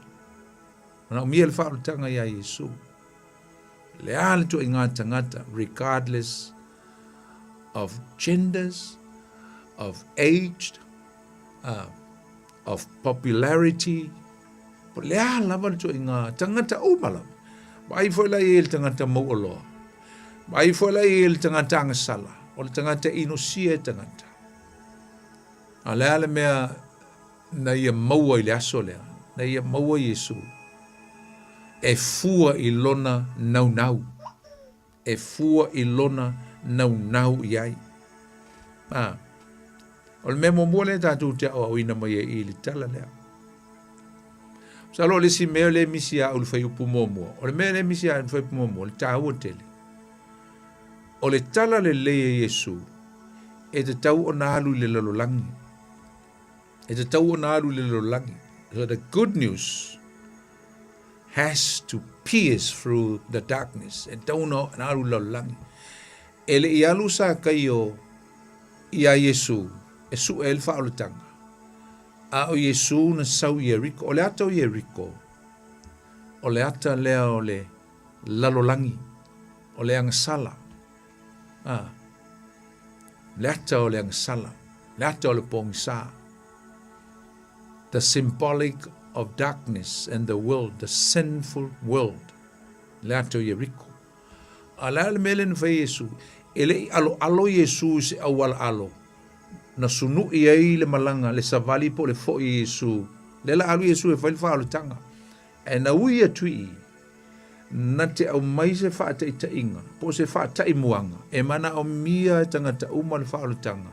S1: Manaomia le faaolataga iā Iesu. Le a le ituaiga tagata, regardless of genders, of age, of popularity, po le a lava le ituaiga tagata uma lava. Vaai foi la i ai le tagata mauoloa. Vaai foi la i ai le tagata agasala, o le tagata inosia e tagata. A o le a le mea na ia maua i le aso lea, na ia maua Iesu e fua i lona naunau, e fua i lona naunau i ai. A, o le mea muamua lea tatou te aoaoina mai ai i le tala lea. Masalo o le isi mea lea e misi ia au i le fuaiupu muamua, o le mea lea e misi ia au i le fuaiupu muamua, le taua tele. O le tala lelei a Iesu, e tatau ona alu i le lalolagi. E tatau ona alu i le lalolagi. So the good news has to pierce through the darkness. E tatau ona alu i le lalolagi. E le i alu Sakaio iā Iesu e sue ai le faaolataga, a o Iesu na sau i Ieriko. O le ata o Ieriko, o le ata lea o le lalolagi, o le agasala. A, le ata o le agasala, le ata o le pogisa. The symbolic of darkness and the world, the sinful world. Le ata o Ieriko. A le a le mea lea na fai e Iesu? E le i aloalo Iesu i se auala alo, na sunuʻi ai le malaga, le savali po o le foi a Iesu. Lea la alu Iesu e fai le faaolataga. Ae na ui atu i i, na te aumai se faataitaiga po o se faataimuaga e manaomia e tagata uma le faaolataga,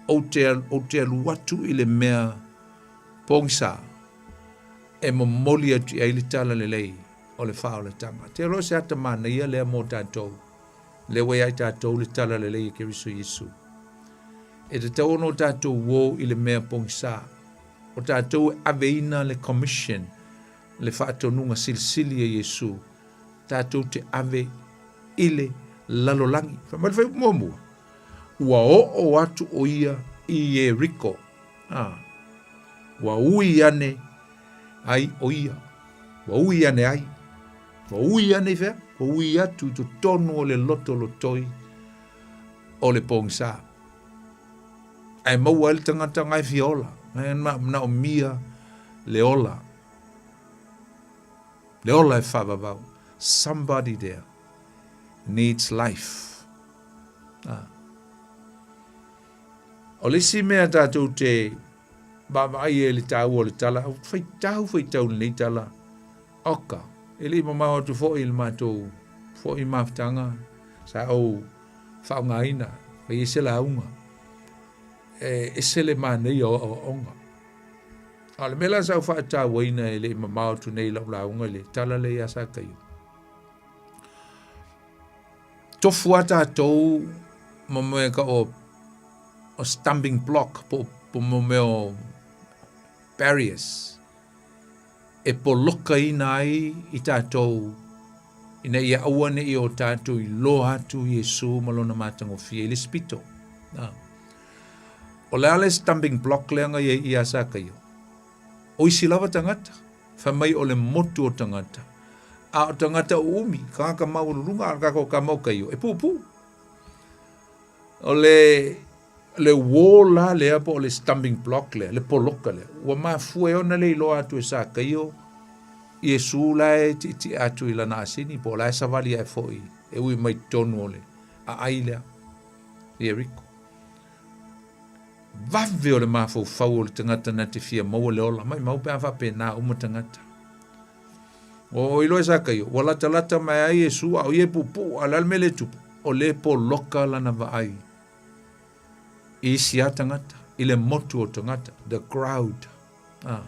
S1: ou te, ou te alu atu i le mea pogisa e momoli atu i ai le tala lelei o le faaolataga. Te iloa se ata manaia lea mo tatou, lea ua ia i tatou le tala lelei e Keriso Iesu. E tatau ona o tatou uō i le mea pogisa, o tatou e aveina le commission, le faatonuga silisili a Iesu, tatou te ave i le lalolagi. Fai mai le fuaiupu muamua, ua oo atu o ia i Ieriko. Ah, ua ui ane ai o ia. Ua ui ane ai. Ua ui ane i fea? Ua ui atu i totonu o le loto lotoi o le pogisa. Ae maua ai le tagata na e fia ola. Na e manaomia le ola. Le ola e faavavau. Somebody there needs life. Ah. O le isi mea tatou te vaavaai ai i le taua o le tala, faitau faitau i lenei tala, oka, e le i mamao atu foi i le matou foi mafutaga sa ou faaaogaina, fai ai se lauga, e ese le manaia o aoaoga. A o le mea la sa ou faatauaina e le i mamao atu nei i lau lauga i le tala lea ia Sakaio, tofu a tatou ma mea ka o o stumbling block po po mo mea o barriers e polokaina ai i tatou ina ia aua ne i o tatou iloa atu Iesu ma lona matagofie i le isi pito. A. O le a le stumbling block lea na i ai ia Sakaio? O isi lava tagata, fai mai o le motu o tagata, a o tagata uumi, tagata maualuluga, a o le tatou tama o Kaio, e puupuu. O le le wall la lea po o le stumbling block lea, le poloka lea, ua mafua ai ona le iloa atu e Sakaio Iesu la e tietie atu i lana asini po o la e savali ae foi e ui mai totonu o le aai lea i Ieriko. Vave o le mafaufau o le tagata na te fia maua le ola, maimau pe a faapena uma tagata. O iloa e Sakaio, ua latalata mai ai Iesu a o ia e puupuu, a o le a le mea lea e tupu? O lea e poloka lana vaai i isi lava tagata, i le motu o tagata, the crowd. Ah.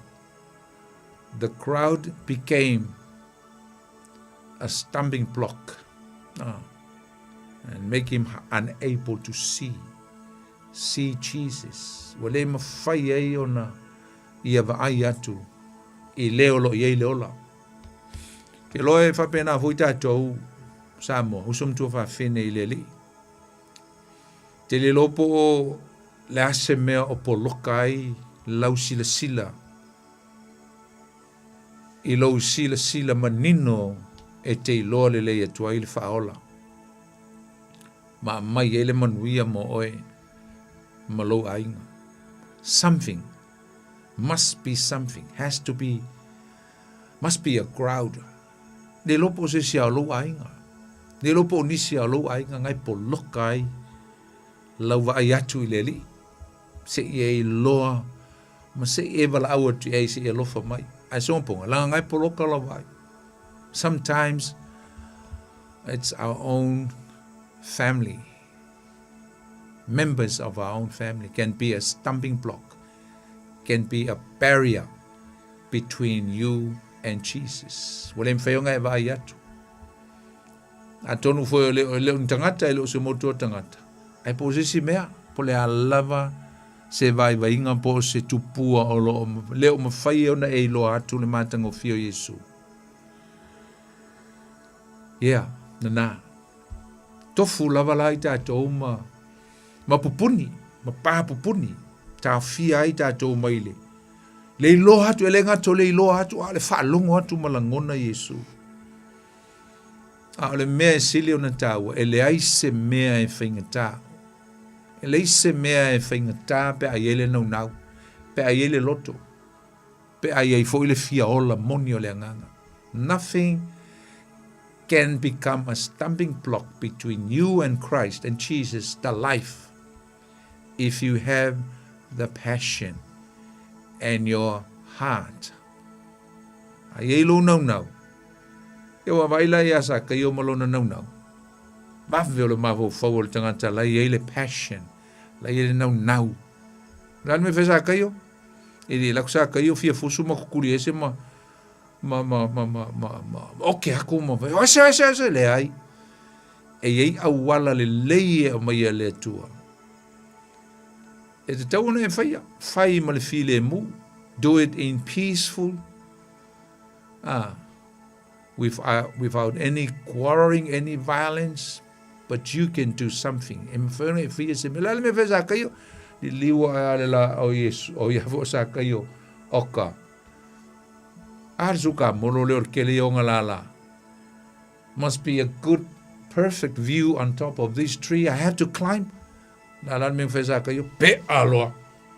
S1: The crowd became a stumbling block ah, and make him unable to see see Jesus. Ua le mafai ai ona ia vaai atu i le o lo o i ai le ola. Ke loa e faapena foi tatou Samoa, uso ma tuafafine i le Alii. Te le iloa po o le a se mea o poloka ai lau silasila i lou silasila manino e te iloa lelei atu ai le faaola ma aumai ai le manuia mo oe ma lou aiga. Something must be something, has to be, must be a crowd. Le iloa po o se isi a o lou aiga. Le iloa po o nisi a o lou aiga ngai poloka ai lau vaai atu i le Alii. Se i e iloa ma se i e valaau atu i ai se i alofa mai. Ae soga poga, laga ngai poloka lau vaai. Sometimes it's our own family. Members of our own family can be a stumbling block, can be a barrier between you and Jesus. Ua le mafai ona e vaai atu. Atonu foi o le, o le o tagata e le o se motu o tagata. Ae po o se isi mea, po le a lava se vaivaiga po o se tupua o lo o le o mafai ona e iloa atu le matagofie o Iesu. Yeah, nana. Tofu lava la i tatou ma, ma pupuni, ma pā pupuni, taofia ai tatou mai le, le iloa atu, e le gata o le iloa atu, a o le faalogo atu ma lagona Iesu. A o le mea e sili ona taua, e leai se mea e faigata. E leai se mea e faigata pe a i ai le naunau, pe a i ai le loto, pe a i ai foi le fia ola moni o le agaga. Nothing can become a stumbling block between you and Christ and Jesus, the life, if you have the passion and your heart. A i ai lou naunau, ia ua vaai la iā Sakaio ma lona naunau. Vave o le mafaufau o le tagata la i ai le passion, la i ai le naunau. O le a le mea e fai Sakaio? E le alu atu Sakaio fia fusu ma kukuli ese ma ma ma ma ma ma ma oke aku ma fai, ese ese ese, leai. E i ai auala lelei e aumaia e le Atua. E tatau ona e faia, fai ma le filemu, do it in peaceful, ah, without, without any quarreling, any violence, but you can do something. E mafai ona e faia se mea. Le a le mea e fai Sakaio? Liliu ae a le la o Iesu, o ia foi o Sakaio, oka. A le sukamolo lea o le kele i ona lālā. Must be a good, perfect view on top of this tree. I have to climb. Na la le mea fai Sakaio, pe'a loa,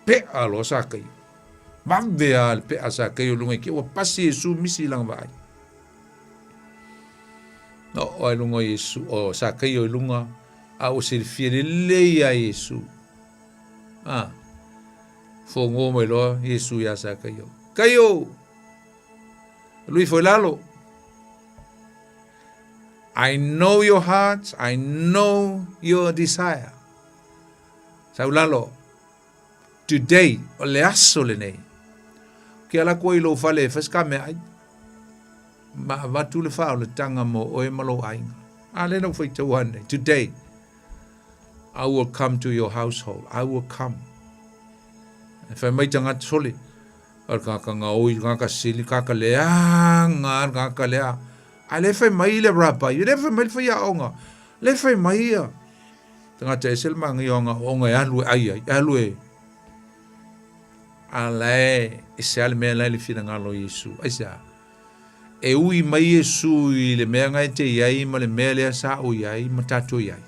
S1: pe'a loa Sakaio. Vave a le pe'a Sakaio i luga i ke, ua pasi Iesu misi i lana vaai. Na oo ai luga o Iesu, o Sakaio i luga, a ua silafia lelei a Iesu. Ah, fogo mai loa Iesu iā Sakaio. Kaio! Alu ifo i lalo. I know your heart, I know your desire. Sau lalo, today, o le aso lenei, ke ala atu ai i lou fale e fai se meaai, ma avatu le faaolataga mo oe ma lou aiga. A lea na ou faitaua nei, today, I will come to your household, I will come. E fai mai tagata sole, O le tagata gaoi, le tagata sili, le tagata leaga, le tagata lea. A le fai mai le rabbi, e le fai mai le faiaoga, le fai mai ia. Tagata ese le manaia o ana aoaoga e alu e ai ai, e alu e a la e ese lava le mea la e i le finagalo o Iesu. Aisea? E ui mai Iesu i le mea na e te i ai ma le mea lea sa ou i ai ma tatou i ai.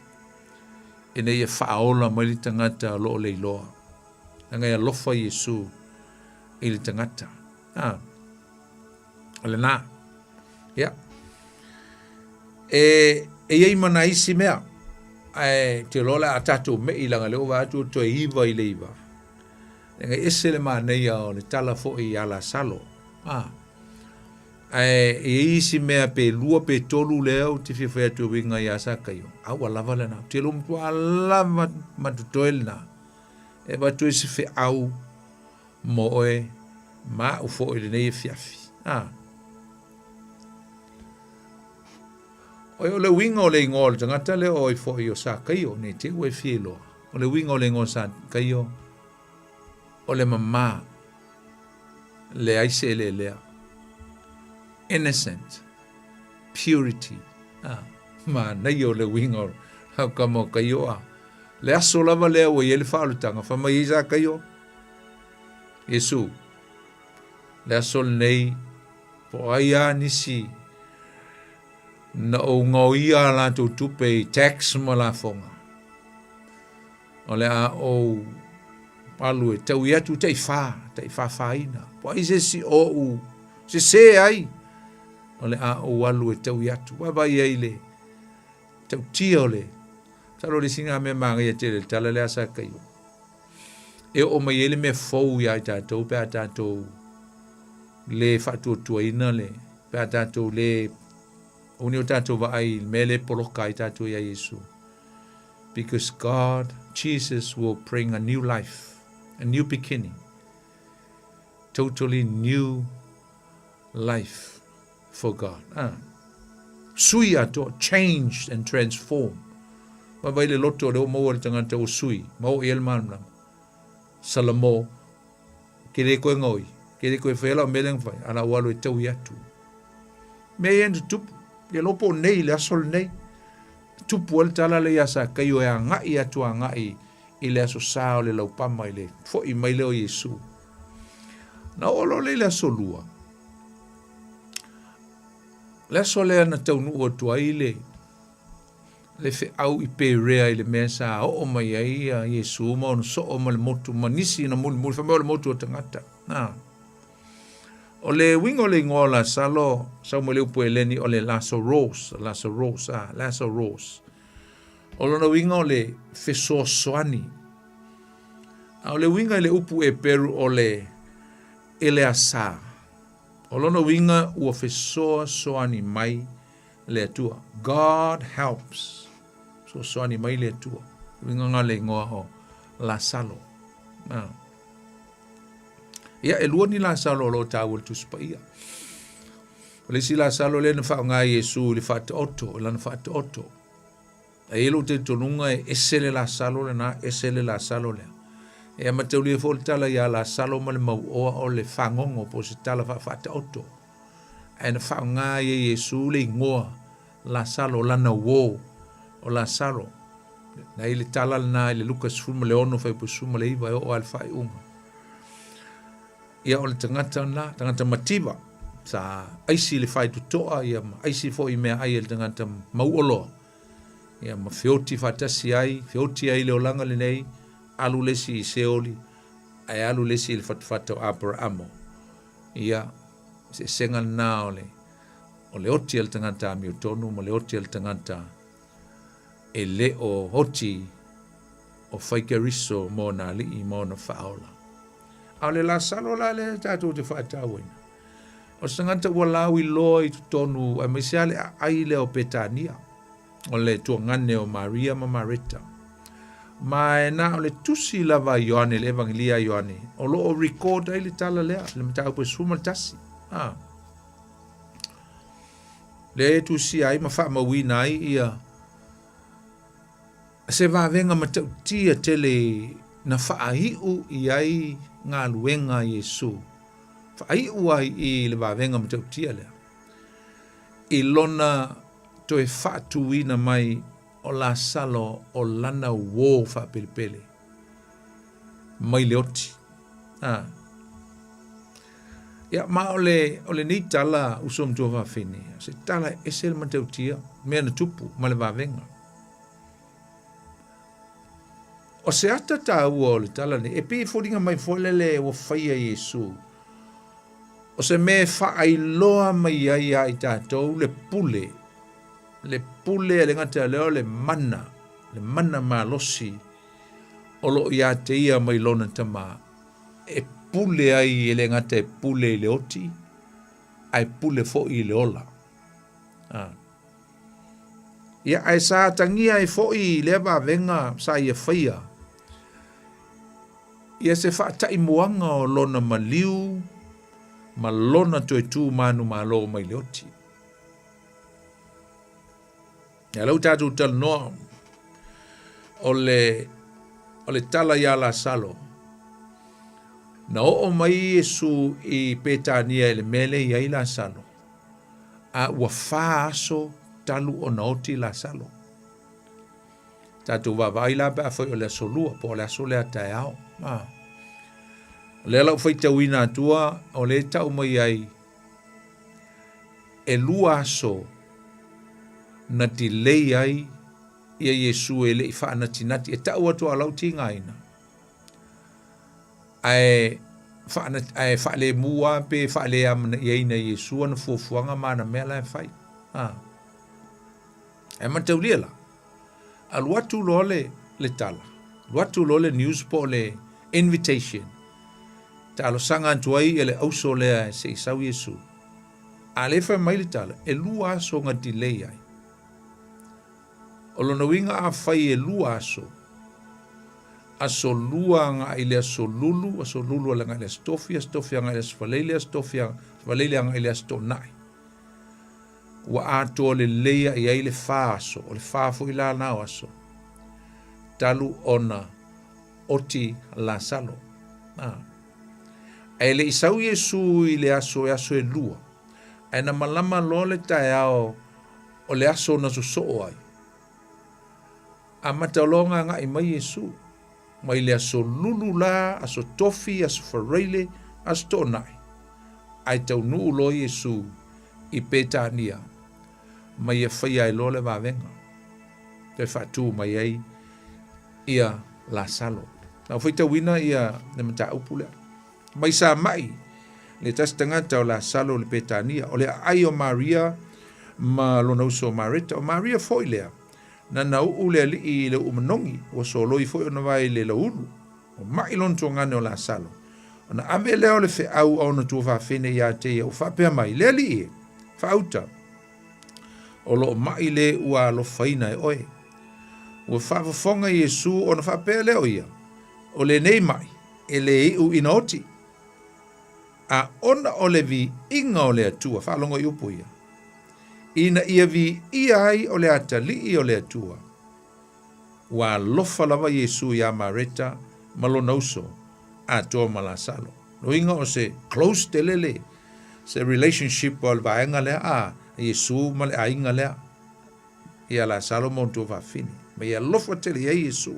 S1: Ina ia faaola mai le tagata o lo o leiloa. Leaga e alofa Iesu i le tagata. A, o lena. Ia. E, e i ai ma nai isi mea, ae te loa le a tatou mei leaga lea ua vaai atu ua toe 9 i le 9. Leaga e ese le manaia o le tala foi ia Lasalo. A, ae e i ai isi mea pe lua pe tolu lea ou te fia fai atu e uiga ia Sakaio, a ua lava lena. Ou te iloa matua lava ma totoe lena. E avatu ai se feau mo oe ma au foi i lenei afiafi. A. Oi, o le uiga o le igoa o le tagata lea o ai foi o Sakaio, nei te i ua e fia iloa. O le uiga o le igoa o Sakaio, o le mama, leai se eleelea. Innocent, purity. Ah, manaia o le uiga o lau kama o Kaio. Ah. Le aso lava lea ua i ai le faaolataga, fai mai ai Sakaio, Iesu, le aso lenei, po o ai lava nisi na ou gaoia a latou tupe i tax ma lafoga, o le a ou alu e taui atu tai fa, tai fafaina. Po ai se isi o ou sesē ai, o le a ou alu e taui atu. Vaavaai ai le tautia o le, masalo o le isi lena mea manaia tele i le tala lea a Sakaio. E oo mai ai le mea fou iā i tatou pe a tatou le faatuatuaina le, pe a tatou le, aua ne i o tatou vaai i le mea lea e poloka ai tatou iā Iesu. Because God, Jesus will bring a new life, a new beginning, totally new life for God. Ah. Sui atoa, changed and transformed. Vaavaai le loto o lea ua maua le tagata ua sui, ma oo i ai le malamalama. Salamo, ke le koe gaoi, ke le koe whai lau mea lea na fai, a la ua alu e taui atu. Mea ia na tutupu, ia lopo nei le aso lenei. Tupu ai le tala lea iā Sakaio e agai atu agai i le aso Sa o le laupama i le fo'i mai lea o Iesu. Na oo loa lea i le aso Lua, le aso lea na taunuu atu ai le le feau i Perea i le mea sa oo mai ai Iesu ma ona soo ma le motu ma nisi na mulimuli, fai mai o le motu o tagata. Na. O le uiga o le igoa o Lasalo, sau mai le upu Eleni o le Lasaros, Lasaros, ah, Lasaros. O lona uiga o le fesoasoani. A o le uiga i le upu Eperu o le Eleasa. O lona uiga ua fesoasoani mai le Atua. God helps. Fesoasoani mai le Atua. Uiga lena o le igoa o Lasalo. Ah. Ia, e lua ni Lasalo o lo o taua i le Tusi Paia. O le isi Lasalo lea na faaaoga e Iesu i le faataoto, i lana faataoto. E i ai lou talitonuga e ese le Lasalo lena, ese le Lasalo lea. E amataulia foi le tala ia Lasalo ma le mauoa o le fagogo po o se tala faafaataoto. Ae na faaaoga ai e Iesu le igoa Lasalo, lana uō o Lasalo. Na i le tala lena i le Luka 16 fuaiupu 19 e oo lava i le faaiuga. Ia o le tagata lena, tagata mativa, sa aisi i le faitotoa ia ma aisi foi i meaai a le tagata mauoloa. Ia ma feoti faatasi ai, feoti ai i le olaga lenei, alu le isi i Seoli, ae alu le isi i le fatafata o Aperaamo. Ia, eseesega lena o le o le oti a le tagata amiotonu ma le oti a le tagata e le o oti o fai Keriso mo ona alii ma ona faaola. A o le Lasalo la lea tatou te faatauaina, o se tagata ua lauiloa i totonu aemaise lava le aai lea o Petania, o le tuagane o Maria ma Mareta. Ma e na o le tusi lava a Ioane, le Evangelia a Ioane, o lo o record ai le tala lea, le mataupu e 11. Ah. Lea e tusia ai ma faamauina ai ia se vavega matautia tele na faaiu i ai galuega a Iesu. Faaiu ai i le vavega matautia lea i lona toe faatuina mai o Lasalo o lana uō faapelepele mai le oti. A. Ia, ma o le, o lenei tala, uso ma tuafafine, o se tala e ese le matautia, mea na tupu ma le vavega. O se ata taua o le tala nei, e pei e foliga mai foi lele ua faia Iesu. O se mea e faailoa mai ai ia i tatou le pule, le pule e le gata lea o le mana, le mana malosi o lo o ia te ia mai lona Tama, e pule ai e le gata e pule i le oti, ae pule foi i le ola. Ah. Ia, ae sa atagia ai foi i lea vavega sa ia faia ia se faataimuaga o lona maliu ma lona toe tu manumalo mai le oti. Ia lea ua tatou talanoa o le, o le tala iā Lasalo. Na oo mai Iesu i Petania i le mea lea i ai Lasalo. A ua fa aso talu ona oti Lasalo. Tatou vaavaai la pe afai o le aso lua po o le aso lea taeao. A. O lea la ua faitauina atua o lea e tau mai ai e lua aso na delay ai ia Iesu e le i faanatinati. E tau atu a lau tigaina. Ae ae faalemu lava pe faaleamanaiaina e Iesu ana fuafuaga ma ana mea la e fai. A. Ae mataulia la, alu atu loa le, le tala, alu atu loa le news po o le invitation, talosaga atu ai ia le auso lea se i sau Iesu. A lea fai mai le tala, e lua aso na delay ai. O lona uiga afai e lua aso, aso lua agai i le aso lulu, aso lulu agai i le aso tofi, aso tofi agai i le aso faleile, aso tofi faleile agai i le aso toonai. Ua atoa lelei i ai le fa aso, o le fa foi la na o aso, talu ona oti Lasalo. Ah. Ae le i sau Iesu i le aso e aso e lua, ae na malama loa le taeao o le aso na sosoo ai. Amata loa ona agai mai Iesu, mai le aso lulu la, aso tofi, aso faraile, aso toonai, ae taunuu loa Iesu i Petania, ma ia faia ai loa le vavega, toe faatu mai ai ia Lasalo. Na ua faitauina ia le mataupu lea. Mai sa mai le tasi tagata o Lasalo i le Petania, o le aai o Maria ma lona uso o Mareta. O Maria foi lea, nana uu le alii i le uu manogi, ua soloi foi ona vae i le lauulu. Ua mai lona tuagane o Lasalo. Ona ave lea o le feau a ona tuafafine ia te ia, ua faapea mai, Le alii e, faauta, o lo o mai le ua alofaina e oe. Ua faafofoga Iesu ona faapea lea o ia, o lenei mai, e le iu ina oti, a ona o le viiga o le Atua, faalogo i upu ia, ina ia viia ai o le atalii o le Atua. Ua alofa lava Iesu iā Mareta ma lona uso, atoa ma Lasalo. Loiga o se close tele le se relationship o le vaega lea a Iesu ma le aiga lea. Ia Lasalo ma ona tuafafine. Ma ia alofa tele i ai Iesu.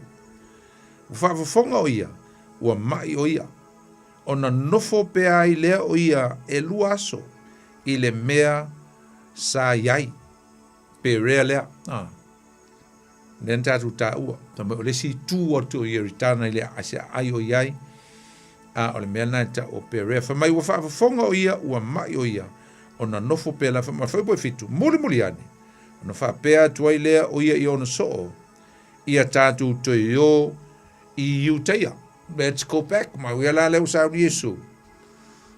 S1: Ua faafofoga o ia, ua mai o ia. Ona nofo pea ai lea o ia e lua aso i le mea sa i ai. Perea lea. Ah. Lea na tatou taua. Ta mai o le isi itu atu o Ieritana i le se aai o i ai. A o le mea lena e tau o Perea. Fai mai ua faafofoga o ia, ua mai o ia. Ona nofo pea la, fai mai foi fitu. Muli muli ane. Ona faapea atu ai lea o ia i ona soo. Ia tatou toe o i Iutaia. Let's go back. Ma uia la lea ua sauni Iesu.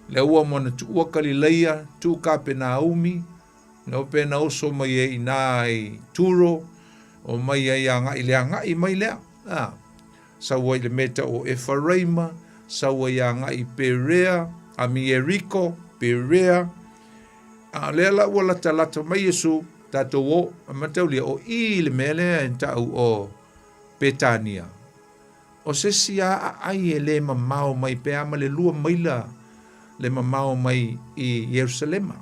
S1: Lea ua mo na tuua Kalileia, tuu Kapenaumi, lea pe na oso mai ai inā i Turo, o mai ai agai le agai mai lea. A, sau ai le mea tau o Efaraima, sau ai agai i Perea, a mi Ieriko, Perea. A lea la ua latalata mai Iesu, tatou o, a mataulia, o i le mea lea e tau o Petania. O se isi a aai e le mamao mai pe a ma le lua maila le mamao mai i Ierusalema.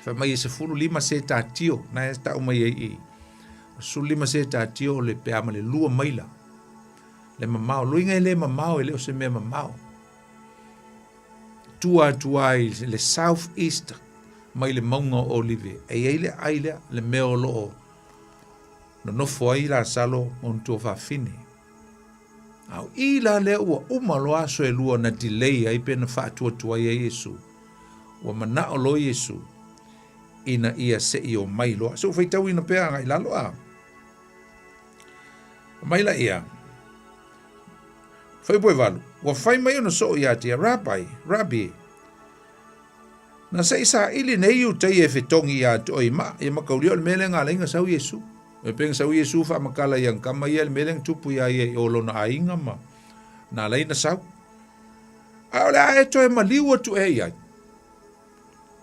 S1: Fai mai e 15 setatio, na e tau mai ai i. 15 setatio o le pe a ma le lua maila le mamao. Luiga e le mamao, e le o se mea mamao. Tua atu ai le south east mai le mauga o Olive. E i ai le ai lea, le mea o loo nonofo ai Lasalo ma ona tuafafine. A o i la lea ua uma loa aso e lua na delay ai pe na faatuatuai ai Iesu, ua manao loa Iesu ina ia se i omai loa. Se i ou faitauina pea agai i lalo a. Mai laia, Fuaiupu 8, Ua fai mai ona soo iā te ia, Rabbi, Rabi, na se i saili nei Iutaia e fetogi iā te oe i maa, ia makaulia o le mea lea nga alai nga sau Iesu. E pei nga sau Iesu faamatala i ana tama ia i le mea lea na tupu iā ia i o lona aiga ma na alai na sau. A o le a e toe maliu atu ea i ai?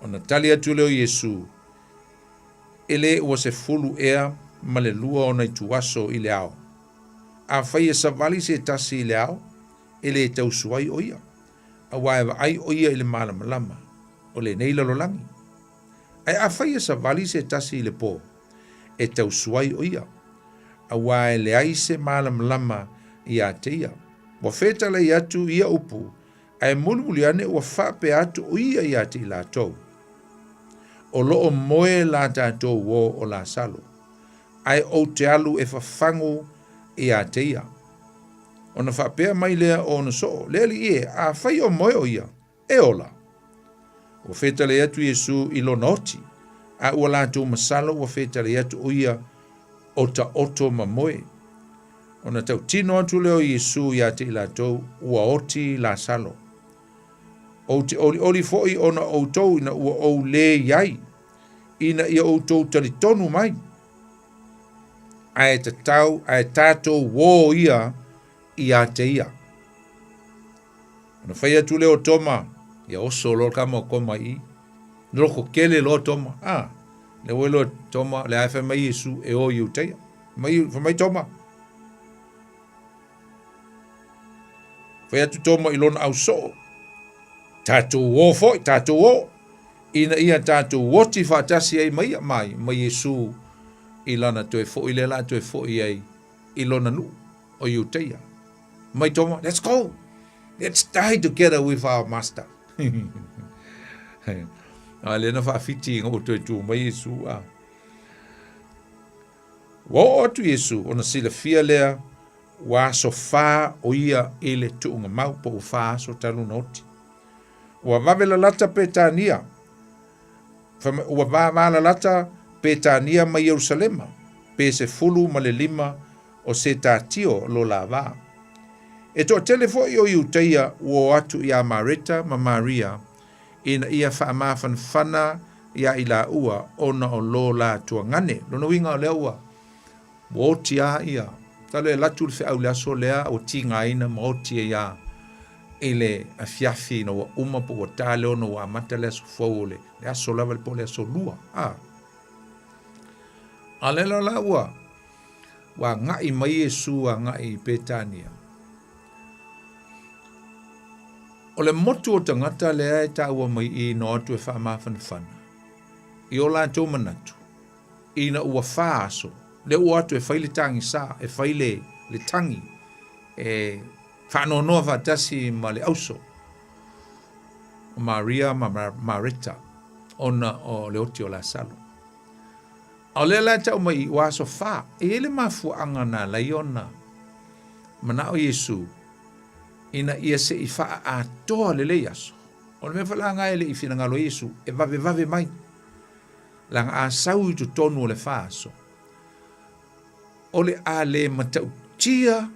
S1: Ona tali atu lea o Iesu, E le ua 12 ea ma le lua ona ituaso i le ao. Afai e savali se tasi i le ao, e le tausu ai ʻo ia, aua e vaai ʻo ia i le malamalama o lenei lalolagi. Ae afai e savali se tasi i le pō, e tausu ai ʻo ia, aua e leai se malamalama iā te ia. Ua fetalai atu ia upu, ae mulimuli ane ua faapea atu ʻo ia iā te i lātou, O lo o moe la tatou uō o Lasalo, ae ou te alu e fafagu iā te ia. Ona faapea mai lea o ona soo, Le Alii e, afai o moe o ia, e ola. Ua fetalai atu Iesu i lona oti, a ua latou masalo ua fetalai atu o ia o taoto ma moe. Ona tautino atu lea o Iesu iā te i latou, ua oti Lasalo. Ou te olioli foi ona outou ina ua ou lē iai, ina ia outou talitonu mai. Ae tatau, ae tatou uō ia iā te ia. Ona fai atu lea o Toma, ia oso loa le kama o Toma i i. Loko kele loa Toma. Ah, lea ua iloa Toma, lea e fai mai Iesu e o i Iutaia. Mai, fai mai Toma. Fai atu Toma i lona ausoo, tatou o foi, tatou o, ina ia tatou oti faatasi ai ma ia, mai, ma Iesu i lana toe foi lea la toe foi ai i lona nuu o Iutaia. Mai Toma, let's go, let's die together with our master. A lea na faafiti ina ua toe tu mai Iesu a. Ua oo atu Iesu ona silafia lea ua aso fa o ia i le tuuga mau po ua fa aso talu ona oti. Ua vave lalata Petania, ua vavalalata Petania mai Ierusalema, pe 15 o Setatio lo la va. E toatele foi o Iutaia ua o atu iā Mareta ma Maria ina ia faamafanafana iā i laua ona o lo la tuagane. Lona uiga o lea ua ua oti a ia, talo e alu atu le feau i le aso lea ua tigaina ma oti ai a i le afiafi ina ua uma po ua ta le ono ua amata le aso fou o le, le aso lava le po o le aso lua. A. A lea la la ua ua agai mai Iesu agai i Petania. O le motu o tagata lea e taua mai i na o atu e faamafanafana i o latou manatu ina ua fa aso, lea ua o atu e fai le tagisa, e fai le, le tagi, e faanoanoa faatasi ma le auso o Maria ma Mareta ona o le oti o Lasalo. A o lea la e tau mai i ua aso fa, e i ai le mafuaaga na ala ai ona manao Iesu ina ia se i faaatoa lelei aso. O le mea foi la lena e le i finagalo ai Iesu e vavevave mai, leaga a sau i totonu o le fa aso, o le a le matautia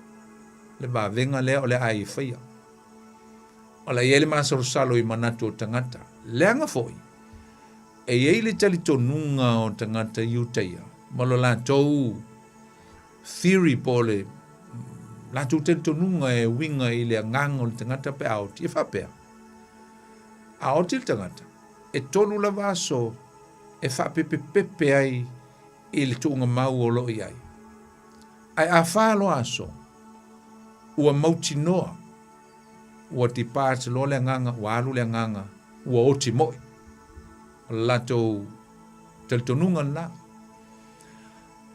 S1: le vavega lea o le a ia faia. O le a i ai le masalosalo i manatu o tagata. Leaga foi, E i ai le talitonuga o tagata Iutaia ma lo latou theory po o le latou talitonuga e uiga i le agaga o le tagata pe a oti, e faapea, a oti le tagata, e tolu lava aso e faapepepepe ai i le tuuga mau o lo o i ai. Ae a fa loa aso, ua mautinoa Ua depart loa le agaga, ua alu le agaga, ua oti moi. O le latou talitonuga lena.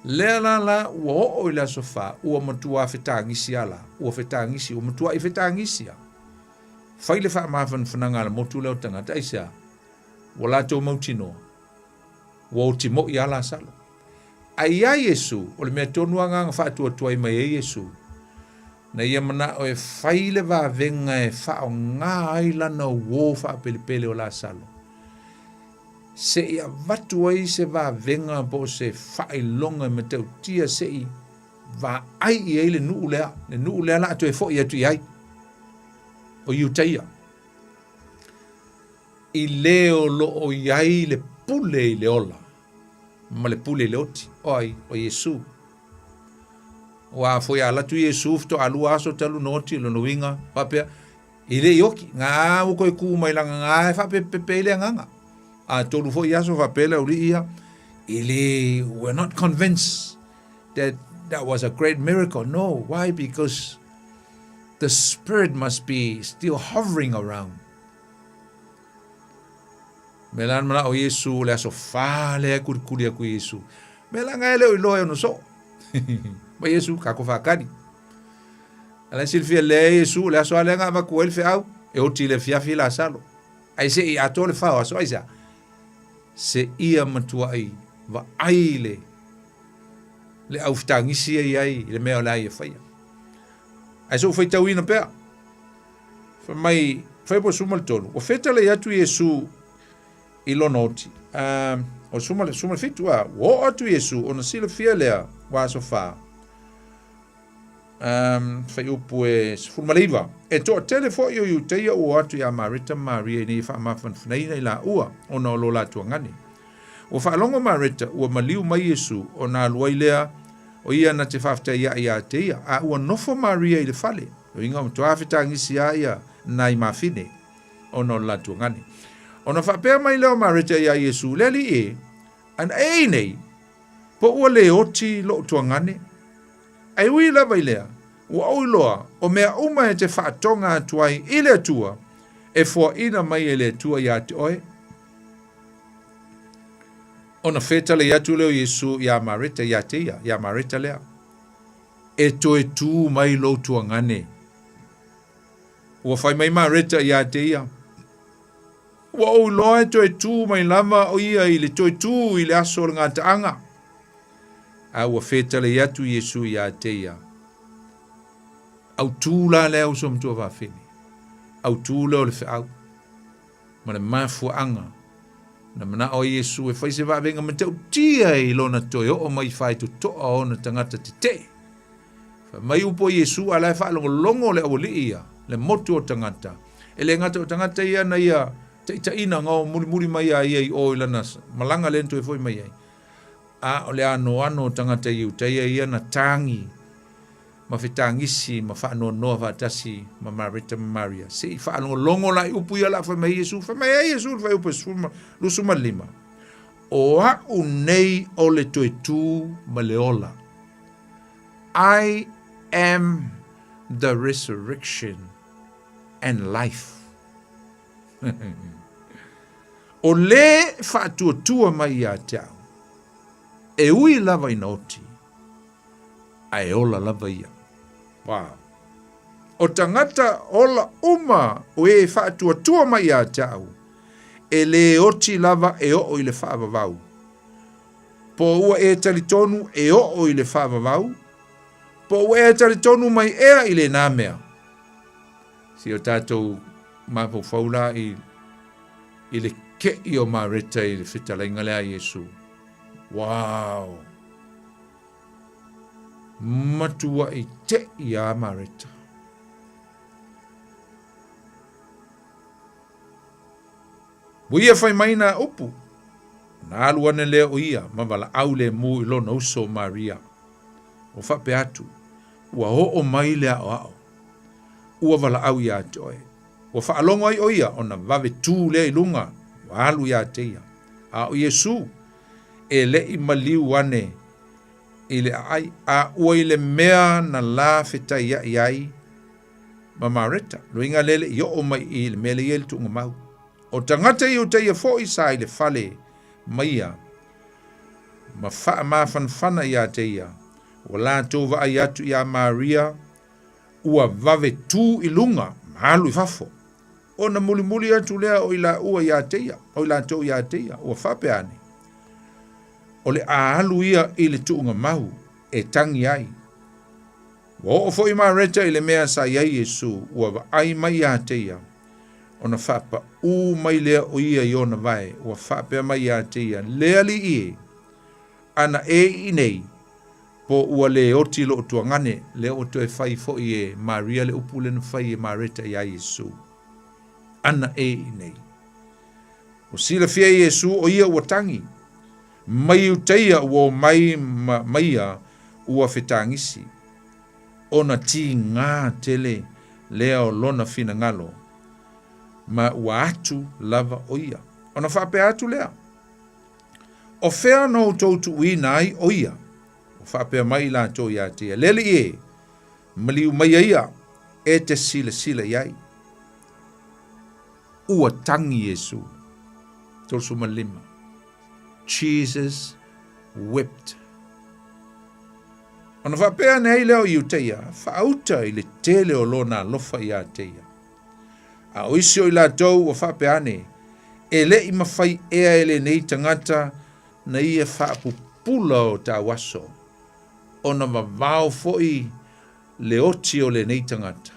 S1: Lea la la ua oo i le aso fa, ua matua fetagisi a la, ua fetagisi, ua matuai fetagisi a. Fai le faamafanafanaga a le motu lea o tagata, aisea? Ua latou mautinoa, ua oti moi a Lasalo. Ae iā Iesu, o le mea tonu lava na faatuatuai mai ai Iesu, Na ia mana'o e fai le vavega e faaoga ai lana uō faapelepele o Lasalo, se i avatu ai se vavega po o se faailoga e matautia se i vaai i ai le nuu lea, le nuu lea la a toe foi atu i ai, o Iutaia, i le o lo o i ai le pule i le ola ma le pule i le oti, o ai? O Iesu. Aua foi a alu atu Iesu faatoa lua aso talu ona oti, lona uiga faapea, e le i oti, na ua toe tu mai leaga na e faapepepepe ai le agaga. A tolu foi aso faapea le aualii ia, e le, we're not convinced that that was a great miracle. No, why? Because the spirit must be still hovering around. Mea la na manao Iesu o le aso fa lea e kulikuli aku Iesu. Mea la nga e le o iloa e ono soo. Ma Iesu, kako whakari. A la silafia lea Iesu, o le aso a lea nga avatu ai le feau, e oti i le afiafi Lasalo. Ai se i atoa le fa o aso, aisea? Se ia matuai vaai le le aufetagisi ia i ai i le mea o le a ia faia. Ae se i ou faitauina pea. Fai mai, fuaiupu 13, ua fetalai atu Iesu i lona oti. Uh, o le 17, a, ua oo atu Iesu ona silafia lea ua aso fa. Um, fuaiupu e 19. E toatele foi o Iutaia ua o atu iā Mareta ma Maria ina ia faamafanafanaina i laua ona o lo la tuagane. Ua faalogo Mareta ua maliu mai Iesu ona alu ai lea o ia na te faafetai aʻe iā te ia, a ua nofo Maria i le fale. Uiga ua matua fetagisi lava ia nai mafine ona o le la tuagane. Ona faapea mai lea o Mareta iā Iesu, Le Alii e, ana e i nei, po ua le oti loʻu tuagane? Ae ui lava i lea, ua ou iloa, o mea uma e te faatoga atu ai i le Atua, e foaina mai e le Atua iā te oe. Ona fetalai atu lea o Iesu iā Mareta, iā te ia, iā Mareta lea, E toe tū mai lou tuagane. Ua fai mai Mareta iā te ia, Ua ou iloa e toe tū mai lava o ia i le toe tū i le aso o le gataaga. A ua fetalai atu Iesu iā te ia, Autū la lea uso matua fafine, autū lea o le feau. Ma le mafuaaga na manao ai Iesu e fai se vavega matautia i lona toe oo mai i faitotoa o ona tagata tetee. Fai mai upu a Iesu a la e faalogologo le aualii ia, le motu o tagata. E le gata o tagata ia na ia taitaiina gao mulimuli mai a ia i o i lana malaga lea na toe foi mai ai. A o le anoano o tagata Iutaia ia na tagi ma fetagisi ma faanoanoa faatasi ma Mareta ma Maria. Se i faalogologo la i upu ia la fai mai Iesu. Fai mai ai Iesu i le fuaiupu e 25, O a'u nei o le toe tū ma le ola. I am the resurrection and life. O le faatuatua mai iā te a'u, e ui lava ina oti, ae ola lava ia. Wow. O tagata ola uma o e faatuatua mai iā te a'u, e lē oti lava e oo i le faavavau. Po ua e talitonu e oo i le faavavau, po ua e talitonu mai ea i lena mea. Se i o tatou mafaufau la i, i le keʻi o Mareta i le fetalaiga lea a Iesu. Wow! Matuaʻi teʻi a Mareta. Ua ia fai mai nā upu, ona alu ane lea o ia ma walaʻau lemu i lona uso o Maria. Ua faapea atu, Ua oo mai le aʻoaʻo. Ua walaʻau iā te oe. Ua faalogo ai ʻo ia ona wawe tū lea i luga, ua alu iā te ia. A ʻo Iesū, e leʻi maliu ane i le ʻaʻai, a ua i le mea na la fetaiaʻi ai ma Mareta, loiga lele i oo mai i le mea le ia i le tuugamau. O tagata Iutaia foi sa i le fale ma ia, ma faamafanafana iā te ia, ua latou vaai atu iā Maria, ua vave tū i luga ma alu i fafo. Ona mulimuli atu lea o i laua iā te ia, o i latou iā te ia, ua faapea ane, O le a alu ia i le tuugamau e tagi ai. Ua oo foi Mareta i le mea sa i ai Iesu, ua vaai mai ia te ia, ona faapaū mai lea o ia i ona vae, ua faapea mai ia te ia, Le Alii e, ana e i inei, po ua le oti lou tuagane, lea ua toe fai foi e Maria le upu lea na fai e Mareta iā Iesu, ana e i inei. Ua silafia e Iesu o ia ua tagi, mai Iutaia ua o mai ma maia ua fetagisi, ona tigā tele lea o lona finagalo, ma ua atu lava o ia. Ona faapea atu lea, O fea na outou tuuina ai o ia? Ua faapea mai i latou ia te ia, Le Alii e, maliu maia ia, e te silasila i ai. Ua tagi Iesu. 35. Jesus wept. Ona faapea ane ai lea o Iutaia, faauta i le tele o lona alofa ia te ia. A o isi o i latou ua faapea ane, E le i mafai ea e lenei tagata na ia faapupula o tauaso, ona vavao foi le oti o lenei tagata.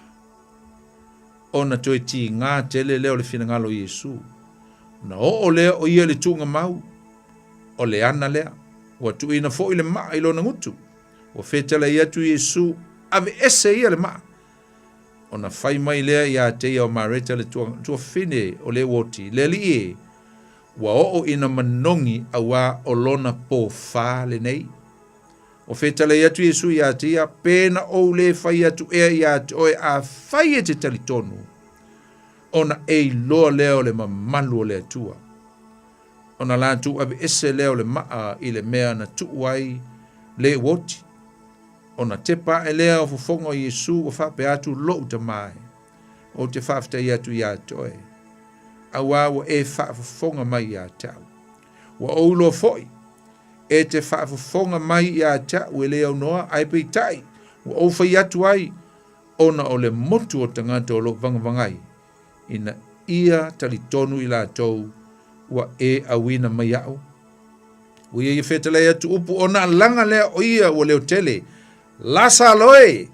S1: Ona toe tigā tele lea o le finagalo o Iesu. Ona oo lea o ia i le tuugamau, o le ana lea. Ua tuuina foi le maa i lona gutu. Ua fetalai atu Iesu, Aveese ia le maa. Ona fai mai lea ia te ia o Mareta le tuafafine o le ua oti, Le Alii e, ua oo ina manogi auā o lona pō fā lenei. Ua fetalai atu Iesu ia te ia, Pe na ou lē fai atu ea ia te oe afai e te talitonu, ona e iloa lea o le mamalu o le Atua. Ona latou aveese lea o le maa i le mea na tuu ai le ua oti. Ona tepa ae lea o fofoga o Iesu ua faapea atu, Lou Tama e, ou te faafetai atu ia te oe, auā ua e faafofoga mai ia te au. Ua ou iloa foi, e te faafofoga mai ia te au e le aunoa, ae peitai, ua ou fai atu ai, ona o le motu o tagata o lo o vagavagai, ina ia talitonu i latou ua e auina mai aʻu. Ua ia ia fetalai atu upu ona alaga lea o ia ua leo tele, Lasalo e!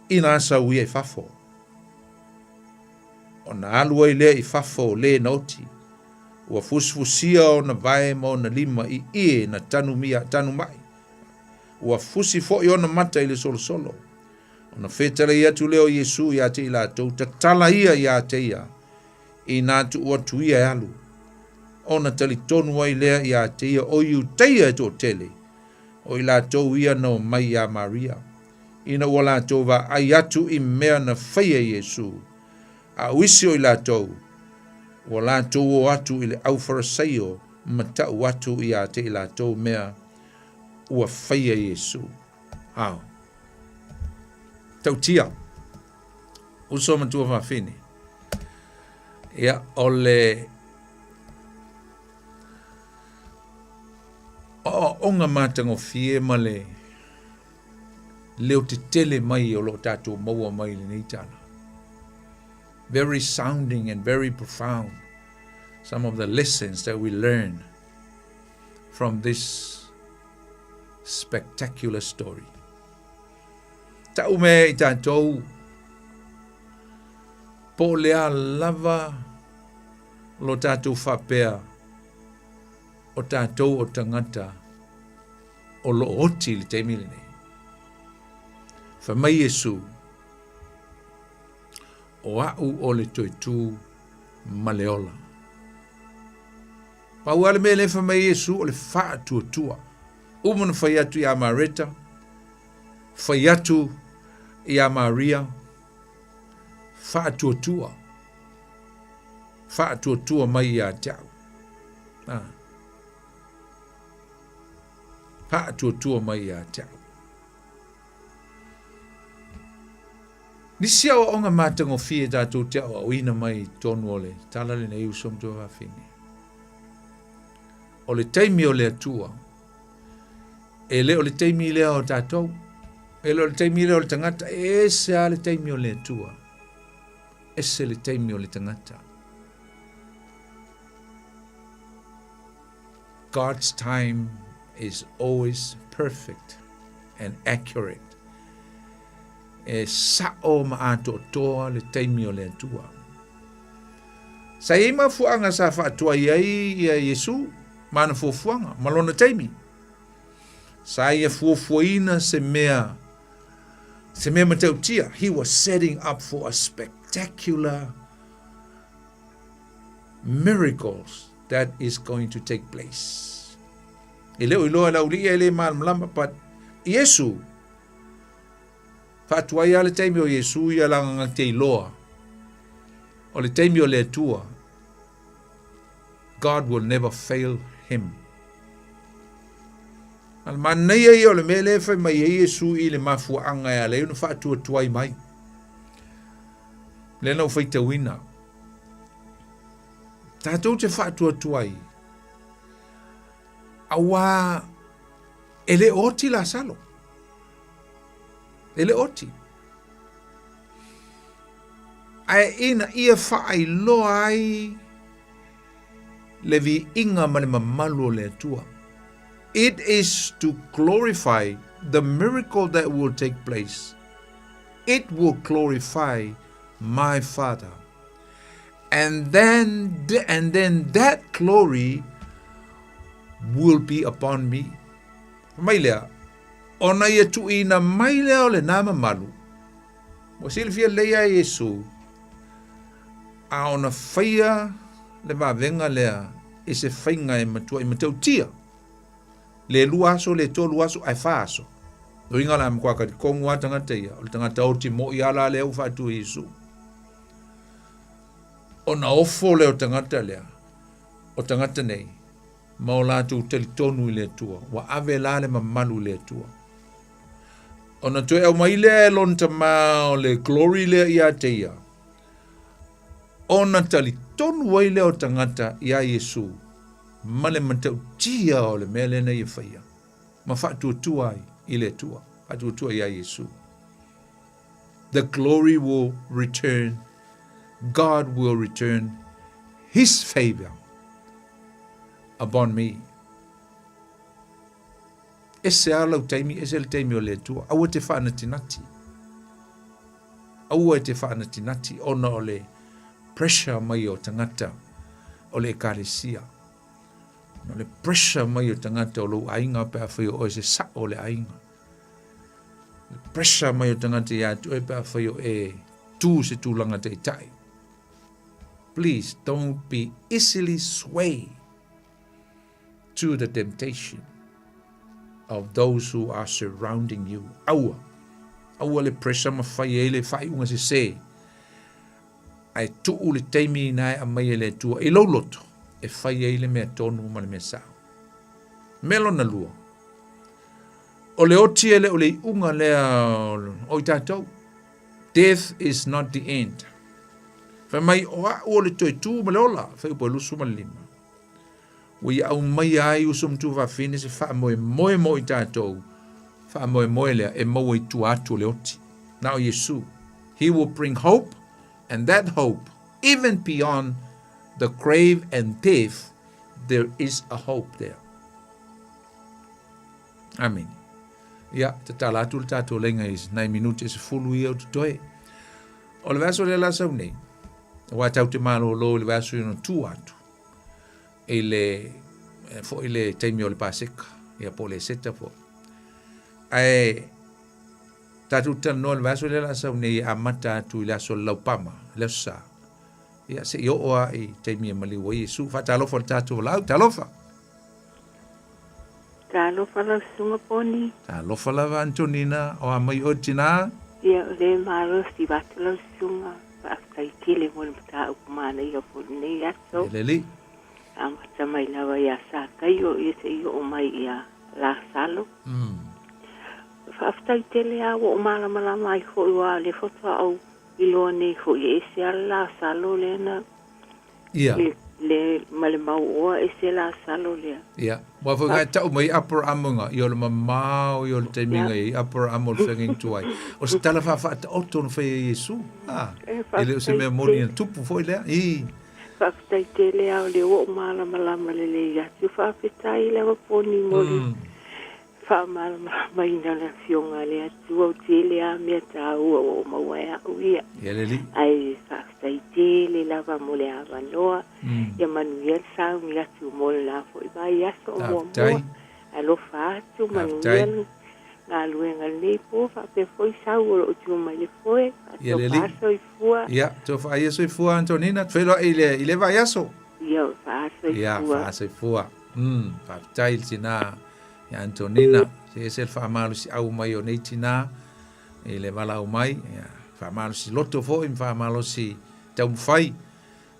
S1: Ina sau ia i fafo. Ona alu ai lea i fafo o le na oti. Ua fusifusia ona vae ma ona lima i ie na tanumia tanumai. Ua fusi foi ona mata i le solosolo. Ona fetalai atu lea o Iesu ia te i latou, Tatala ia ia te ia, inā tuu atu ia e alu. Ona talitonu ai lea ia te ia o Iutaia e toatele, o i latou ia na omai iā Maria, ina ua latou vaai atu i mea na faia e Iesu. A o isi o i latou, ua latou o atu i le Aufarasaio ma tau atu ia te i latou mea ua faia e Iesu. Ao. Tautia. Uso ma tua fafine. Ia, o le aoaoga matagofie ma le leo tetele mai o lo o tatou maua mai i lenei tala. Very sounding and very profound some of the lessons that we learn from this spectacular story. Tau mea i tatou po o le a lava lo tatou faapea o tatou o tagata o lo o oti i le taimi lenei. Fai mai Iesu, o a'u o le toe tū ma le ola. Pau lava le mea lea fai mai Iesu o le faatuatua. Uma na fai atu iā Mareta, fai atu iā Maria, faatuatua. Faatuatua mai ia te au. Ah. Faatuatua mai ia te au. Nisi aoaoga matagofie tatou te aoaoina mai i totonu o le tala lenei uso ma tuafafine. O le taimi o le Atua, e le o le taimi lea o tatou, e le o le taimi lea o le tagata, e ese lava le taimi o le Atua, ese le taimi o le tagata. God's time is always perfect and accurate. E sa'o ma atoatoa le taimi o le Atua. Sa i ai mafuaaga sa faatuai ai ia Iesu ma ana fuafuaga ma lona taimi. Sa ia fuafuaina se mea se mea matautia. He was setting up for a spectacular miracles that is going to take place. E le o iloa e le auli'i e le malamalama, but Iesu, faatuai lava le taimi o Iesu ia laga na te iloa o le taimi o le Atua. God will never fail him. A le manaia ia o le mea lea e fai mai ai Iesu i le mafuaaga e ala ai ona faatuatuai mai. Lea na ou faitauina. Tatou te faatuatuai auā e le oti Lasalo. E le oti. Ae ina ia faailoa ai le viiga ma le mamalu o le Atua. It is to glorify the miracle that will take place. It will glorify my Father. And then, and then that glory will be upon me. Mai lea, ona ia tuuina mai lea o lena mamalu, ua silafia lelei lava e Iesu, a ona faia le vavega lea i se faiga e matuai matautia, le lua aso, le tolu aso, ae fa aso. Lona uiga la matua talitonu lava tagata ia, o le tagata oti mo'i lava la lea ua faatu e Iesu. Ona ofo lea o tagata lea, o tagata nei, ma o latou talitonu i le Atua, ua ave la le mamalu i le Atua. Ona toe aumai lea e lona Tama o le glory lea ia te ia, ona talitonu ai lea o tagata iā Iesu ma le matautia o le mea lea na ia faia, ma faatuatua ai i le Atua, faatuatua iā Iesu. The glory will return, God will return His favor upon me. Ese lava lau taimi, ese le taimi o le Atua. Aua te faanatinati. Aua e te faanatinati ona o le pressure mai o tagata o le ekalesia. Ona o le pressure mai o tagata o lou aiga pe afai o oe se sa'o o le aiga. Le pressure mai o tagata ia te oe pe afai o e tu se tulaga taitai. Please don't be easily swayed to the temptation of those who are surrounding you. Aua. Aua le pressure ma fai ai le faaiuga sesē. Ae tuu le taimi ina e aumai e le Atua i lou loto e fai ai le mea tonu ma le mea sao. Mea lona lua, o le oti e le o le iuga lea o i tatou. Death is not the end. Fai mai o a'u o le toe tu ma le ola, Fuaiupu e 25. Ua ia aumaia ai uso ma tuafafine se faamoemoe mo i tatou, faamoemoe lea e maua i tua atu o le oti. Na o Iesu. He will bring hope, and that hope, even beyond the grave and death, there is a hope there. Amene. Ia, tatala atu le tatou laina i nai minute e sefulu ia o totoe. O le vaiaso lea la sau nei, aua tatou te malolo i le vaiaso i ona tua atu, i le foi le taimi o le Paseka, ia po o le Eseta foi. Ae tatou talanoa i le vaiaso lea la sau nei e amata atu i le aso o le Laupama, le aso Sa. Ia, seia oo lava i taimi e maliu ai Iesu. Faatalofa i le tatou valaau. Talofa!
S2: Talofa lau susuga Poni.
S1: Talofa lava Antonina, o a mai oe tinā?
S2: Ia, o lea e malosi vaeatu lau susuga, faafetai tele mo le mataupu manaia foi i lenei aso.
S1: E lelei.
S2: Amata mai lava ia Sakaio ia seia oo mai ia Lasalo. Faafetai tele lava ua ou malamalama ai foi aua o lea faatoa ou iloa nei foi e ese lava le Lasalo lea na
S1: Ia.
S2: Le, le, ma le mauoa ese Lasalo lea.
S1: Ia. Aua foi nga e tau mai Aparaamo nga, ia o le mamao ia o le taimi nga i ai Aparaamo o le feagaiga tuai. O se tala faafaataoto na faia e Iesu. A, e le o se mea moni na tupu foi lea. I.
S2: Faafetai tele lava o lea ua ou malamalama lelei atu. Faafetai lava Poni mo le. Faamalamalamaina o le Afioga a le Atua, ua tele lava mea taua ua ou maua e au ia.
S1: Ia le Alii.
S2: Ae faafetai tele lava mo le avanoa. Ia manuia le sauni atu mo lena foi vaiaso o muamua. Alofa atu, manuia le galuega i lenei po, faapea foi sau o lo o tua mai le foe.
S1: Ia le Alii.
S2: Soifua.
S1: Ia, tofa soifua Antonina, feiloai i le vaiaso.
S2: Ia, faasoifua.
S1: Ia, faasoifua. Faafetai i le tina ia Antonina, se ese le faamalosiau mai o nei tina i le valaau mai, ia, faamalosi loto foi ma faamalosi taumafai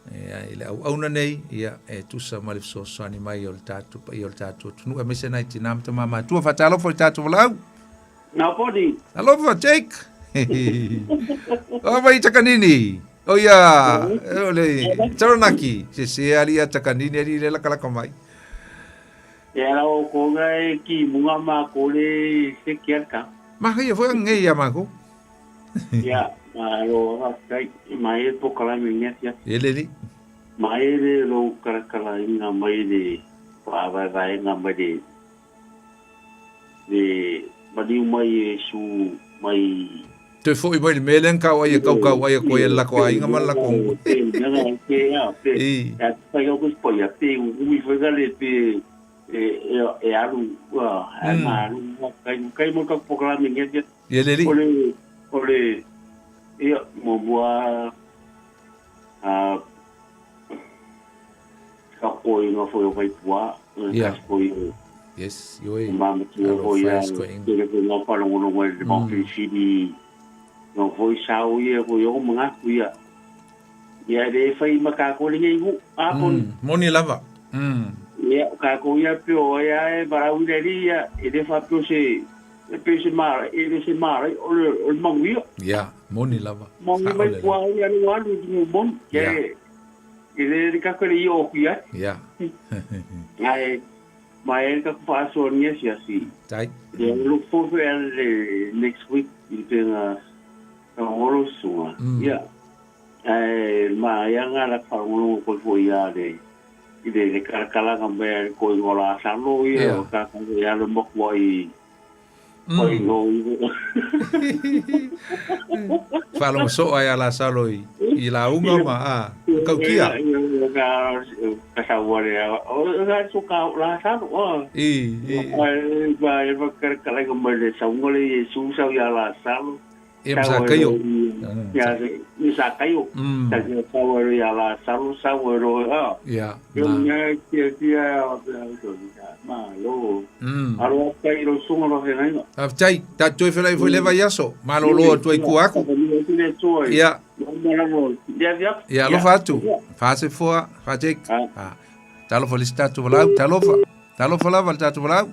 S1: ia, i le auauna nei, ia, e tusa ma le fesoasoani mai o le tatou paia o le tatou atunuu, aemaise nai tina ma tama matua. Faatalofa i le tatou valaau.
S3: Nā poni.
S1: Alofa, Jake. O mai Takanini. O ia, o le Taranaki. Se se ali a Takanini ali le lakalaka mai.
S3: E ala o konga e ki munga ma kole se kia ka.
S1: Ma hei foi ngei ia ma ko.
S3: Ia, ma lo wa kai ma e po kala me nya tia.
S1: E le li.
S3: Ma e le lo kala kala inga mai le pa va va inga mai le le maliu mai Iesu mai
S1: Toe foi mai le mea lea na kau ai e kaukau ai a koe e lako aiga ma le lako nuu.
S3: Pe nana pe a pe a pai au ko pai a pe umi foi ga le pe e e alu a ma alu kai kai mo ka programe nge
S1: Ia le alii.
S3: O le o le ia mo mua a Ka koinga foi o Vaipua,
S1: Ia.
S3: kasi foi o
S1: Yes, ioe.
S3: Mamatua
S1: Alo
S3: foi a
S1: fai skoinga.
S3: tele foi ngā whalongolongo e le mau whiriwhiri ngā foi sao ia ko ia o mangaku ia. Ia le whai ma kākou le ngei hu, a poni.
S1: Moni lava.
S3: Ia, kākou ia peo ia e marau ina ri ia, e le wha peo se, e peo se mara, e le se mara, o le, o le mangu ia.
S1: Ia, moni lava.
S3: Mangu
S1: Sao
S3: mai
S1: le
S3: pua
S1: lava.
S3: ia le walu i tingu moni,
S1: Ia.
S3: ke, E le le ka le i o ku ia.
S1: Ia.
S3: Ai ma e ka ku faasoa ni asi asi.
S1: Tai.
S3: Yeah, we look forward to the next week i te nga ngolo sunga. Yeah. Ai ma ia nga la fa ngolo ko fo ia le i le le kala kala nga me ko i ngola sa lo ia ka ka ia le mo ko i Oi, no.
S1: Faalogo soo ai a Lasalo i, i lauga ma a kaukia.
S3: Ka sa le o ka so ka Lasalo o.
S1: I, i.
S3: Ai ba e ba ka ka le mo le sa ngo le Yesu sa ya Lasalo.
S1: E ma sa kaio.
S3: Ya ni sa kaio. Sa ya sa wa ya Lasalo sa wa ro a.
S1: Ya.
S3: Yo nya kia kia ma lo. Alo kai ro sunga ro he nai.
S1: Faafetai, tatou toe feiloai foi i le vaiaso. Malolo atu ai kua aku. Ia. Ia, alofa atu. Faasefoa, faajek. Ah. Talofa le isi tatou valaau. Talofa. Talofa lava le tatou valaau.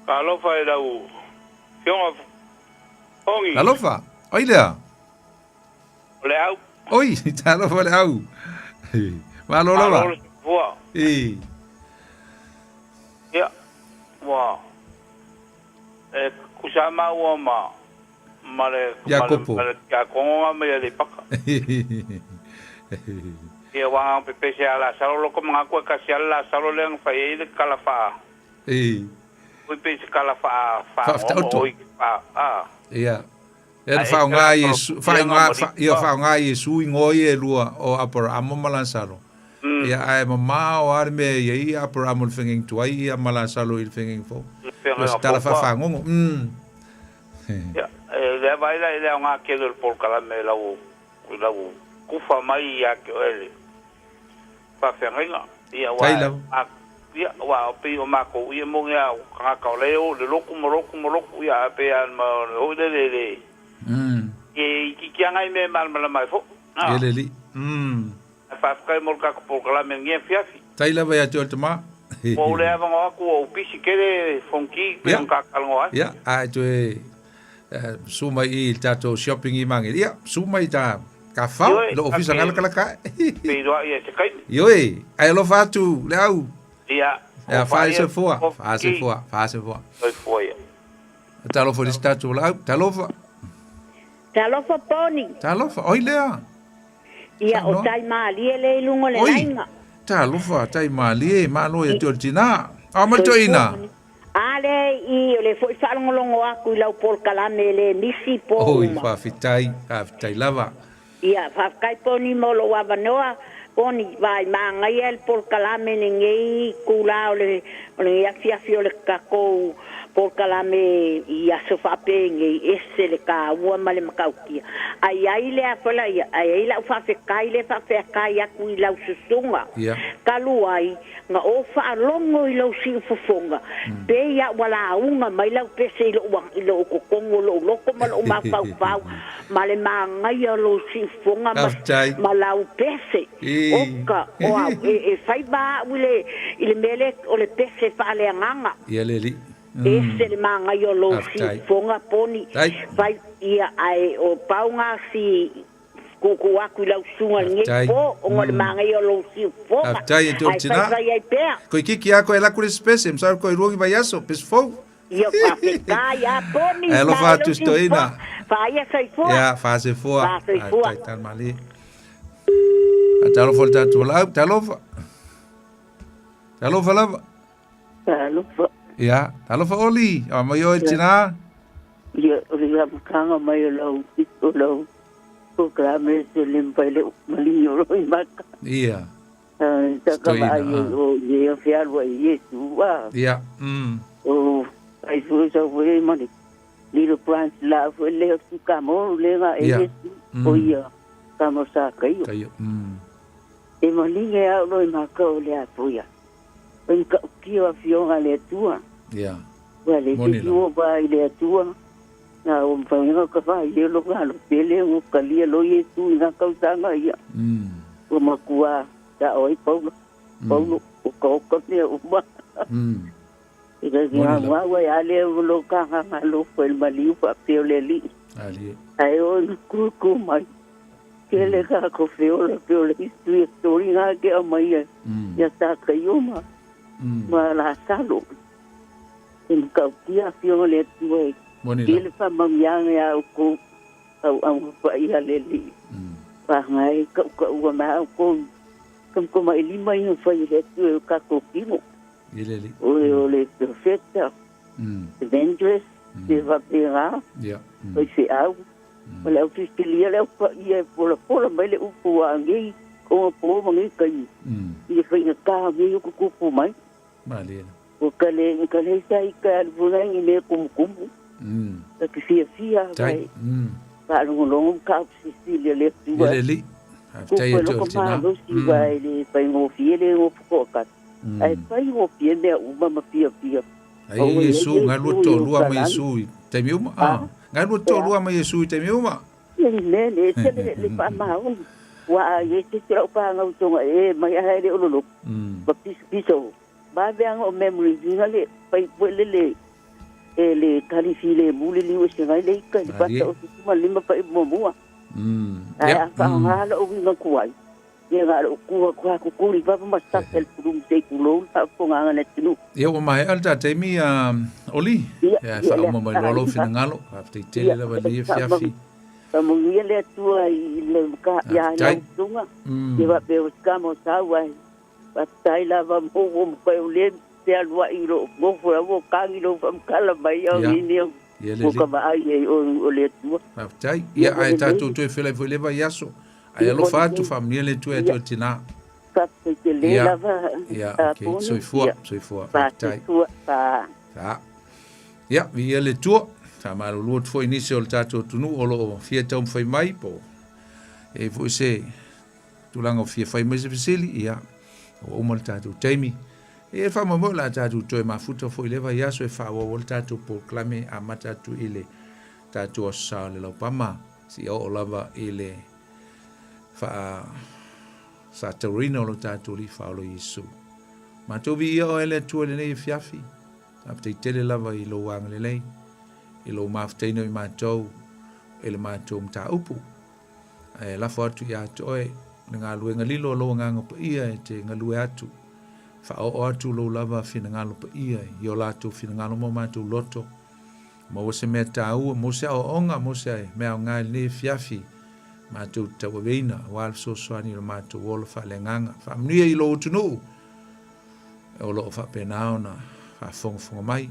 S4: Talofa i lau Afioga Hongi.
S1: Talofa. Oi lea.
S4: O le au.
S1: Oi, talofa le au. Malo lava.
S4: Malo le soifua.
S1: I.
S4: Ia, ua e kusa maua ma ma le
S1: Iakopo.
S4: ma le tiakono nga mai Aleipata. Ia ua pepese a Lasalo loko mangaku e kasi a le Lasalo lea na fai ai le kala faa.
S1: I.
S4: Ui pe se kala faa
S1: Faafetaoto.
S4: oi faa a.
S1: Ia. Ia na
S4: Ae e
S1: faaaoga
S4: kala
S1: Iesu,
S4: faa
S1: faaaoga,
S4: ma
S1: fa, ia faaaoga Iesu igoa ia e lua o Aperamo ma Lasalo. Ia, ae mamao lava le mea e i ai Aperamo i le fegege tuai ia ma Lasalo i le fegege fou. O se tala faafagogo.
S4: Ia, e lea vaai la i le aoga tele o le polokalame i lau, i lau kufa mai ia te oe le faafeagaiga. Ia, aua,
S1: Tai lava.
S4: a, ia, aua o pei o makou, ia moni lava o tagata o la e o i le lotu ma lotu ma lotu, ia, ae pei lava ma le hoi lele le, e itiiti lava nai mea e malamalama ai foi.
S1: Ia le alii.
S4: Ae faafetai mo le tatou polokalame i lenei afiafi.
S1: Tai lava ia te oe le tama.
S4: Ua ou le avanoa atu ua ou pisi tele Fonoti pei ona ta talanoa ai.
S1: Ia, a e toe su mai i le tatou shopping i Magele. Ia, su mai ta ka fao,
S4: Ioe,
S1: lo ofisa
S4: ta te
S1: ngalakalaka ae.
S4: feiloai ia i se taimi.
S1: Ioe, ae alofa atu le au.
S4: Ia,
S1: Ia,
S4: o faia,
S1: faasoifua,
S4: Fonoti.
S1: faasoifua, faasoifua.
S4: Soifua ia.
S1: Talofa i le isi tatou laau. Talofa.
S5: Talofa Poni.
S1: Talofa, oi lea.
S5: Ia, o
S1: Saunoa.
S5: tai malie le i luga o le
S1: Oi,
S5: laina.
S1: talofa, tai malie, malo ia te o le tina. Ao ma le toeaina.
S5: A toe foi faalogologo atu i lau polokalame e le misi po
S1: Oi,
S5: uma.
S1: faafetai, faafetai lava.
S5: Ia, faafetai Poni mo lou avanoa. Poni, vaai, manaia le polokalame lenei itula o le, o lenei afiafi o le tatou polokalame i aso faapenei, ese le taua ma le matautia. Ae i ai le a foi la ia, ae i ai lau faafetai lea e faafeatai atu i lau susuga, talu ai na ou faalogo i lou siufofoga, pei lava ua lauga mai lau pese i lou, i lou totonu o lou loto ma lou mafaufau, ma le manaia o lou siufofoga ma, ma lau pese. Oka, o au, e, e faiva au i le, i le mea lea o le pese faaleagaga.
S1: Ia le alii.
S5: Ese le manaia o lou siufofoga, Poni. Fai, ia, ae o pau na si tuutuu atu i lau susuga i lenei po, ona o le manaia o lou siufofoga.
S1: Faafetai e te
S5: Ae faifai ai pea.
S1: Koe kiki a koe laku le isi pese, masalo koe rua ki vaiaso, pese fou.
S5: Ia faafetai a Poni,
S1: Ae alofa
S5: maea
S1: atu
S5: lou
S1: si toeaina.
S5: siufofoga. Faaia soifua.
S1: Ia, faasoifua.
S5: Faasoifua.
S1: Faafetai Talamalie. Talofa le tatou valaau, talofa. Talofa lava.
S2: Talofa.
S1: Ia, talofa Oli, a mai oe tina.
S2: Ia, o le amataga mai o lau, o lau polokalame se le mafai le maligi o lou maka.
S1: Ia.
S2: Ta ka vaai ai o ia fealuai i Iesu a.
S1: Ia.
S2: O ai foi sa foi ma le little branch la foi le o ka mo le ga e Iesu o ia ka mo sa kaio.
S1: Kaio.
S2: E malinge au loi maka o le apoia. O ni ka'ukia o Afioga a le Atua.
S1: Ia.
S2: Ua le
S1: Moni
S2: se
S1: lava.
S2: o va i le Atua. Na o mawhainga ka wha i lo ngā lo pele o kalia lo Iesu i ngā kautanga ia. Ua makua ta oi Paulo. Paulo o ka oka mea uma. I ka
S1: Moni
S2: ngā
S1: lava.
S2: ngā wai ale o lo ka ngā ngā lo whai maliu wha peo le li.
S1: Alie.
S2: Ai o na kuku mai. Kele ka ko feola feola history story ngā ke a mai e. Ia tā kaioma. Ma la salo. E mka ukia fionga le atua e.
S1: Moni la.
S2: Kele fa mangianga ia au ko au au pa ia le li. Pa ngai ka ka ua ma au ko. Kam ko mai lima i fa i le atua e ka ko kimo.
S1: I le li.
S2: O le o le profeta. Evangelist. Te va pera.
S1: Ia.
S2: O se au. O le au fifilia le au pa ia e pola pola mai le upu a ngei. O po ma ngei kai. I whainga kā ngei o kukupu mai.
S1: Malie.
S2: O ka le, ka le sa i ka alufuna i mea kumukumu. Ka ki fia fia
S1: Tai.
S2: vai. Ka alongolongo ka au sisili le atua.
S1: I le li. Faafetai
S2: Kupu e
S1: e te o
S2: loko
S1: le tina.
S2: mālosi vai le whaingofie le ngofoko ka. Ai whaingofie mea uma ma fia fia.
S1: Ai Iesu, ngai lua toalua ma Iesu i taimi uma. Ah, ngai lua toalua ma Iesu i taimi uma.
S2: Ia ni mea ne, te le, le whaamaoni. Wa a ye te te rau whaangau tonga e mai a haere o lolo. Ma piso piso. Ma veanga o memory vinga le pai pue le le e le kalifi le mule li o se ngai le ika le pata o se lima pa i mua. Ai
S1: Ia.
S2: a whaanga la o winga kuai. Ia ngā lo kua kua kukuri papa ma sa el pulum te kulou ta ponga ngana tinu.
S1: Ia ua maea le tā taimi a Oli.
S2: Ia,
S1: Ia,
S2: ia,
S1: whauma mai
S2: ia.
S1: loa lou finagalo. Faafetai tele
S2: Ia,
S1: lava i lenei
S2: fa-
S1: afiafi.
S2: Faamanuia le Atua i le ka ia
S1: Faafetai.
S2: lau susuga. Ia faapea o se kama o sau ai. Faafetai lava mo ua mapai o le te aluai i lou nofo lava o kagi lou faamatala mai au
S1: Ia.
S2: ini au.
S1: Ia le
S2: Ua
S1: li.
S2: ka vaai ai o o le Atua.
S1: Faafetai.
S2: Ia,
S1: Ia, ae
S2: mo le
S1: tatou
S2: lelei.
S1: toe felai foi i le vaiaso. Ae
S2: Ia, mo
S1: alofa
S2: le
S1: atu
S2: lelei.
S1: faamanuia le Atua ia
S2: Ia.
S1: te oe tina.
S2: Faafetai tele
S1: Ia.
S2: lava
S1: Ia,
S2: a
S1: okay.
S2: Poni.
S1: Soifua,
S2: Ia.
S1: soifua. Faafetai.
S2: Faasoifua. Fa.
S1: Sa. Ia, viia le Atua. Faamalulu atu foi i nisi o le tatou atunuu o lo o fia taumafai mai po o e i ai foi se tulaga o fia fai mai se fesili, ia, ua uma le tatou taimi. Ia, e faamoemoe o le a tatou toe mafuta foi i lea vaiaso e faaauau ai le tatou polokalame amata atu i le tatou Aso Sa o le Laupama, seia oo lava i le faa saatauroina o lo tatou Alii Faaola Iesu. Matou viia oe le Atua i lenei afiafi. Faafetai tele lava i lou agalelei, i lou mafutaina i matou i le matou mataupu. Ae lafo atu ia te oe le galuega lilo o lou Agaga Paia e te galue atu. Faaoo atu lou lava finagalo paia i o latou finagalo ma o matou loto. Maua se mea taua, maua se aoaoga, maua se mea aoga i lenei afiafi matou te tauaveina, aua le fesoasoani i lo matou ola faaleagaga. Faamanuia i lou atunuu o lo o faapena ona faafogafoga mai.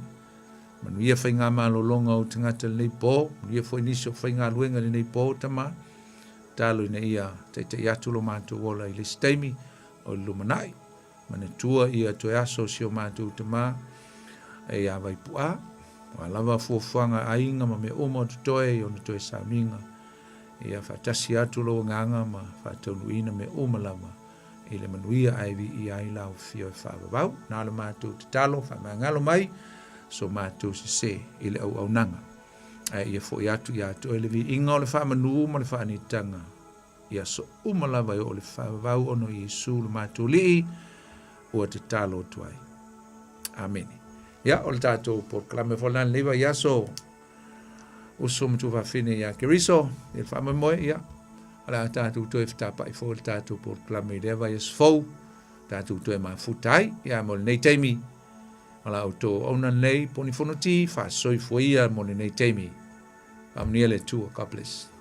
S1: Manuia faigamalologa o ou tagata i lenei po, manuia foi nisi o faigaluega i lenei po, Tama. Tatalo ina ia taitai atu lo matou ola i le isi taimi o le lumanai. Manatua ia toe aso o si o matou tama e ia Vaipu'a, o a lava fuafuaga a aiga ma mea uma o totoe i ona toe sauniga. Ia faatasi atu lou agaga ma faataunuuina mea uma lava i le manuia ae viia ai lau afio e faavavau. Na o le matou tatalo, faamagalo mai so matou sese i le auaunaga. Ae ia foi atu ia te oe le viiga o le faamanu ma le faanitaga i aso uma lava e oo i le faavavau ona o Iesu lo matou Alii ua tatalo atu ai. Amene. Ia, o le tatou polokalame foi lena lenei vaiaso, uso ma tuafafine ia Keriso, i le faamoemoe, ia, o le a tatou toe fetapai foi le tatou polokalame i lea vaiaso fou, tatou toe mafuta ai. Ia, mo lenei taimi, o la outou auauna lenei, Poni Fonoti, faasoifua ia mo lenei taimi. Faamanuia le Atua. God bless.